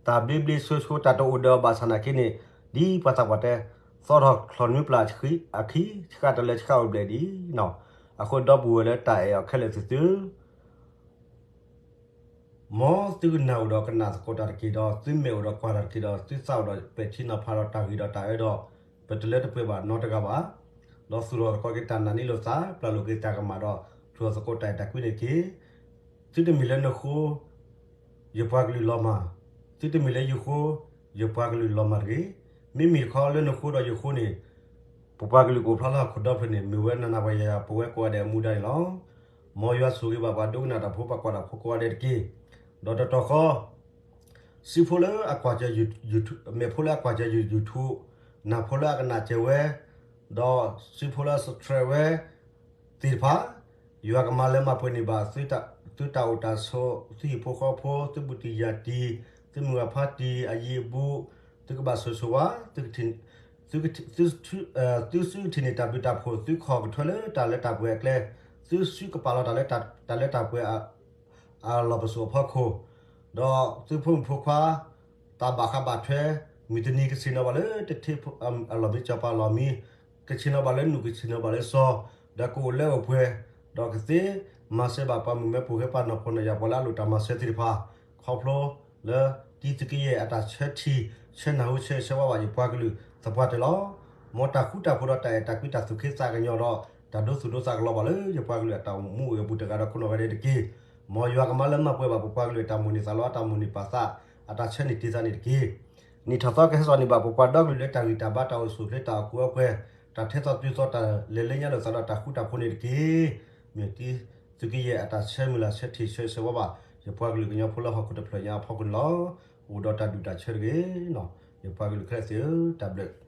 တၢ်ဘျ့ဘျ့ဆိဆိတၢ်တအိၣ်ဒီးဘၣ်ဆၣ်နာ်က့န့ၣ်, ဒ်ပှၤသးပှၢ်တဲ သီထီၣ်ချီၣ်နွံပျၢ်အခံ ဆှါတလၢဆှါအိၣ်ဘျဲၣ်ဒံး, အဃိဒီပုၢ်ဝဲၢ်လၢတၢ်အဲၣ်အီၤခဲလၢာ်သုသု မ်သုကနၣ်အိၣ်ဒီးကနၣ်သကိးတၢ်တက့ၢ်ဒီး သုမဲာ်အိၣ်ဒီးကွၢ်တၢ်တက့ၢ်ဒီး သုသးအိၣ်ဒီးပဲာ်ထံနီၤဖးဒီးတၢ်ဂ့ၤဒီးတၢ်အၢဒီး ပတလၢတပှဲၤဘၣ်နီတဂၤဘၣ်. ဒီးသူၣ်ထီၣ်သကိးက့ၤတၢ်နာ်န့ၢ်လိာ်သး ပျၢ်လိာ်က့ၤတၢ်ကမၣ်ဒီး သူၣ်ထီၣ်သကိးတၢ်အဲၣ်တၢ်ကွံန့ၣ်တက့ၢ်. သုတမ့ၢ်လၢနဃိ ယပှၤကလုာ်လီၤမၢ်, သုတမ့ၢ်လၢယဃိ ယပှၤကလုာ်လီၤမၢ်တဂ့ၤ. မ့မ့ၢ်တခီလၢနဃိဒီးယဃိန့ၣ် ပပှၤကလုာ်ကအိၣ်ဖျါလၢဟီၣ်ခိၣ်ဒီဖျၢၣ်န့ၣ် မ့ၢ်ဝဲနးနးပှၤယၤယၤ ပဝဲကိးဂၤဒဲးအမူဒါန့ၣ်လီၤ. မ်ယွၤဆိၣ်ဂ့ၤဘၣ်ပှၤဒိကနၣ်တၢ်ဖိ ပှၤကွၢ်တၢ်ဖိကိးဂၤဒဲးတက့ၢ်. ဒီးတတီၤဃီ စုဖိလၢအကွၢ်စၢၤ YouTube, မဲာ်ဖိလၢအကွၢ်စၢၤ YouTube, နၢ်ဖိလၢအကနၣ်စၢၤဝဲ, ဒီးစုဖိလၢအ subscribe ဝဲ သ့ၣ်တဖၣ်, ယွၤကမၤလၢမၤပှဲၤန့ၢ်ဘၣ် သုတၢ်အိၣ်တၢ်ဆိး, သုဟံၣ်ဖိဃီဖိ, သုဘူးတံၢ်ယၤတံၢ်, သုမုၢ်ဂၢ်ဖါတံၢ်, အယံၤအဘူး, သုကဘၣ်ဆိၣ်ဂ့ၤဆိၣ်ဝါ, သုကထံၣ်, သုကထံၣ်, သုစုကထံၣ်န့ၢ်တၢ်ဘျုးတၢ်ဖှိၣ်, သုခီၣ်ကထွဲလၢတၢ်လၢတၢ်ပှဲၤအကျဲ, သုစုကပာ်လီၤတၢ်လၢတၢ်လၢတၢ်ပှဲၤ အလီၢ်ပစိာ်အဖီခိၣ်, ဒီးသုဖိမုၣ်ဖိခွါ တၢ်ဘၣ်ဃးဘၣ်ထွဲ, မုၢ်တနံၤကဆ့ၣ်နီၤဘၣ်လၢတထ့, အလီၢ်မံစီၤပၤလီၢ်မံ, ကဆ့ၣ်နီၤဘၣ်လၢနူၢ် ကဆ့ၣ်နီၤဘၣ်လၢစီၤ, ဒီးကအိၣ်လၢအိၣ်ပှဲၤ, ဒီးကသ့မၤစၢၤဘၣ်ပှၤမုၣ်မဲဖိဃဲ ပှၤနီၢ်ဖှီၣ်နီၢ်ယာ် ပှၤလၢအလိၣ်တၢ်မၤစၢၤသ့ၣ်တဖၣ်, ခီဖျိလၢတံသုးက့ယဲၢ်အတၢ်ဆၢထံၣ် ဆၢနၢ်ဟူဆၢဂ့ၤဆၢဝါဘၣ်ယပှၤကလုာ်သပှၢ်တၢၢ်လီၤ. မ်တၢ်ဃူတၢ်ဖိးဒီးတၢ်အဲၣ်တၢ်ကွံတၢ်သူၣ်ခ့သးကညီၤဒီး တၢ်ဒိသူၣ်ဒိသးကလီၤဘၣ်လၢယပှၤကလုာ်အတၢ်အိၣ်မူအိၣ်ဂဲၤပူၤတဂၤဒီးခိၣ်နူာ်ဂၤဒဲးတက့ၢ်. မ်ယွၤကမၤလၢမၤပှဲၤဘၣ်ပပှၤကလုာ်အတၢ်မိၣ်န့ၢ်သးလီ အတၢ်မိၣ်န့ၢ်ပာ်သး အတၢ်ဆၢန့ၢ်တ့ၢ်သးန့ၣ်တက့ၢ်. နံၣ်ထီၣ်သီကဟဲစိာ်န့ၢ်ဘၣ်ပပှၤဒီကလုာ်လၢတၢ်ဂံၢ်တၢ်ဘါ တၢ်အိၣ်ဆူၣ်အိၣ်ချ့ တၢ်အိၣ်ကူအိၣ်ပှဲၤ တၢ်ထဲသိးတုၤသိး တၢ်လဲၤလၢညါလိာ်သးဒီးတၢ်ဃူတၢ်ဖိးန့ၣ်တက့ၢ်. မ့ၢ်တံသုးက့ယဲၢ်အတၢ်ဆၢမုၢ်လၢ်ဆၢထံၣ်ဆၢဂ့ၤဆၢဝါဘၣ် ယပှၤကလုာ်ကညီဖိလၢဟီၣ်ခိၣ်တဖျၢၣ်ညါအဖီခိၣ်န့ၣ်လီၤ. အိၣ်ဒီးတၢ်ဒူၣ်တၢ်ဆၢတဂ့ၤ. ယပှၤကလုာ်ခဲလၢာ်သ့ၣ်ဧၢ, တၢ်ဘျုး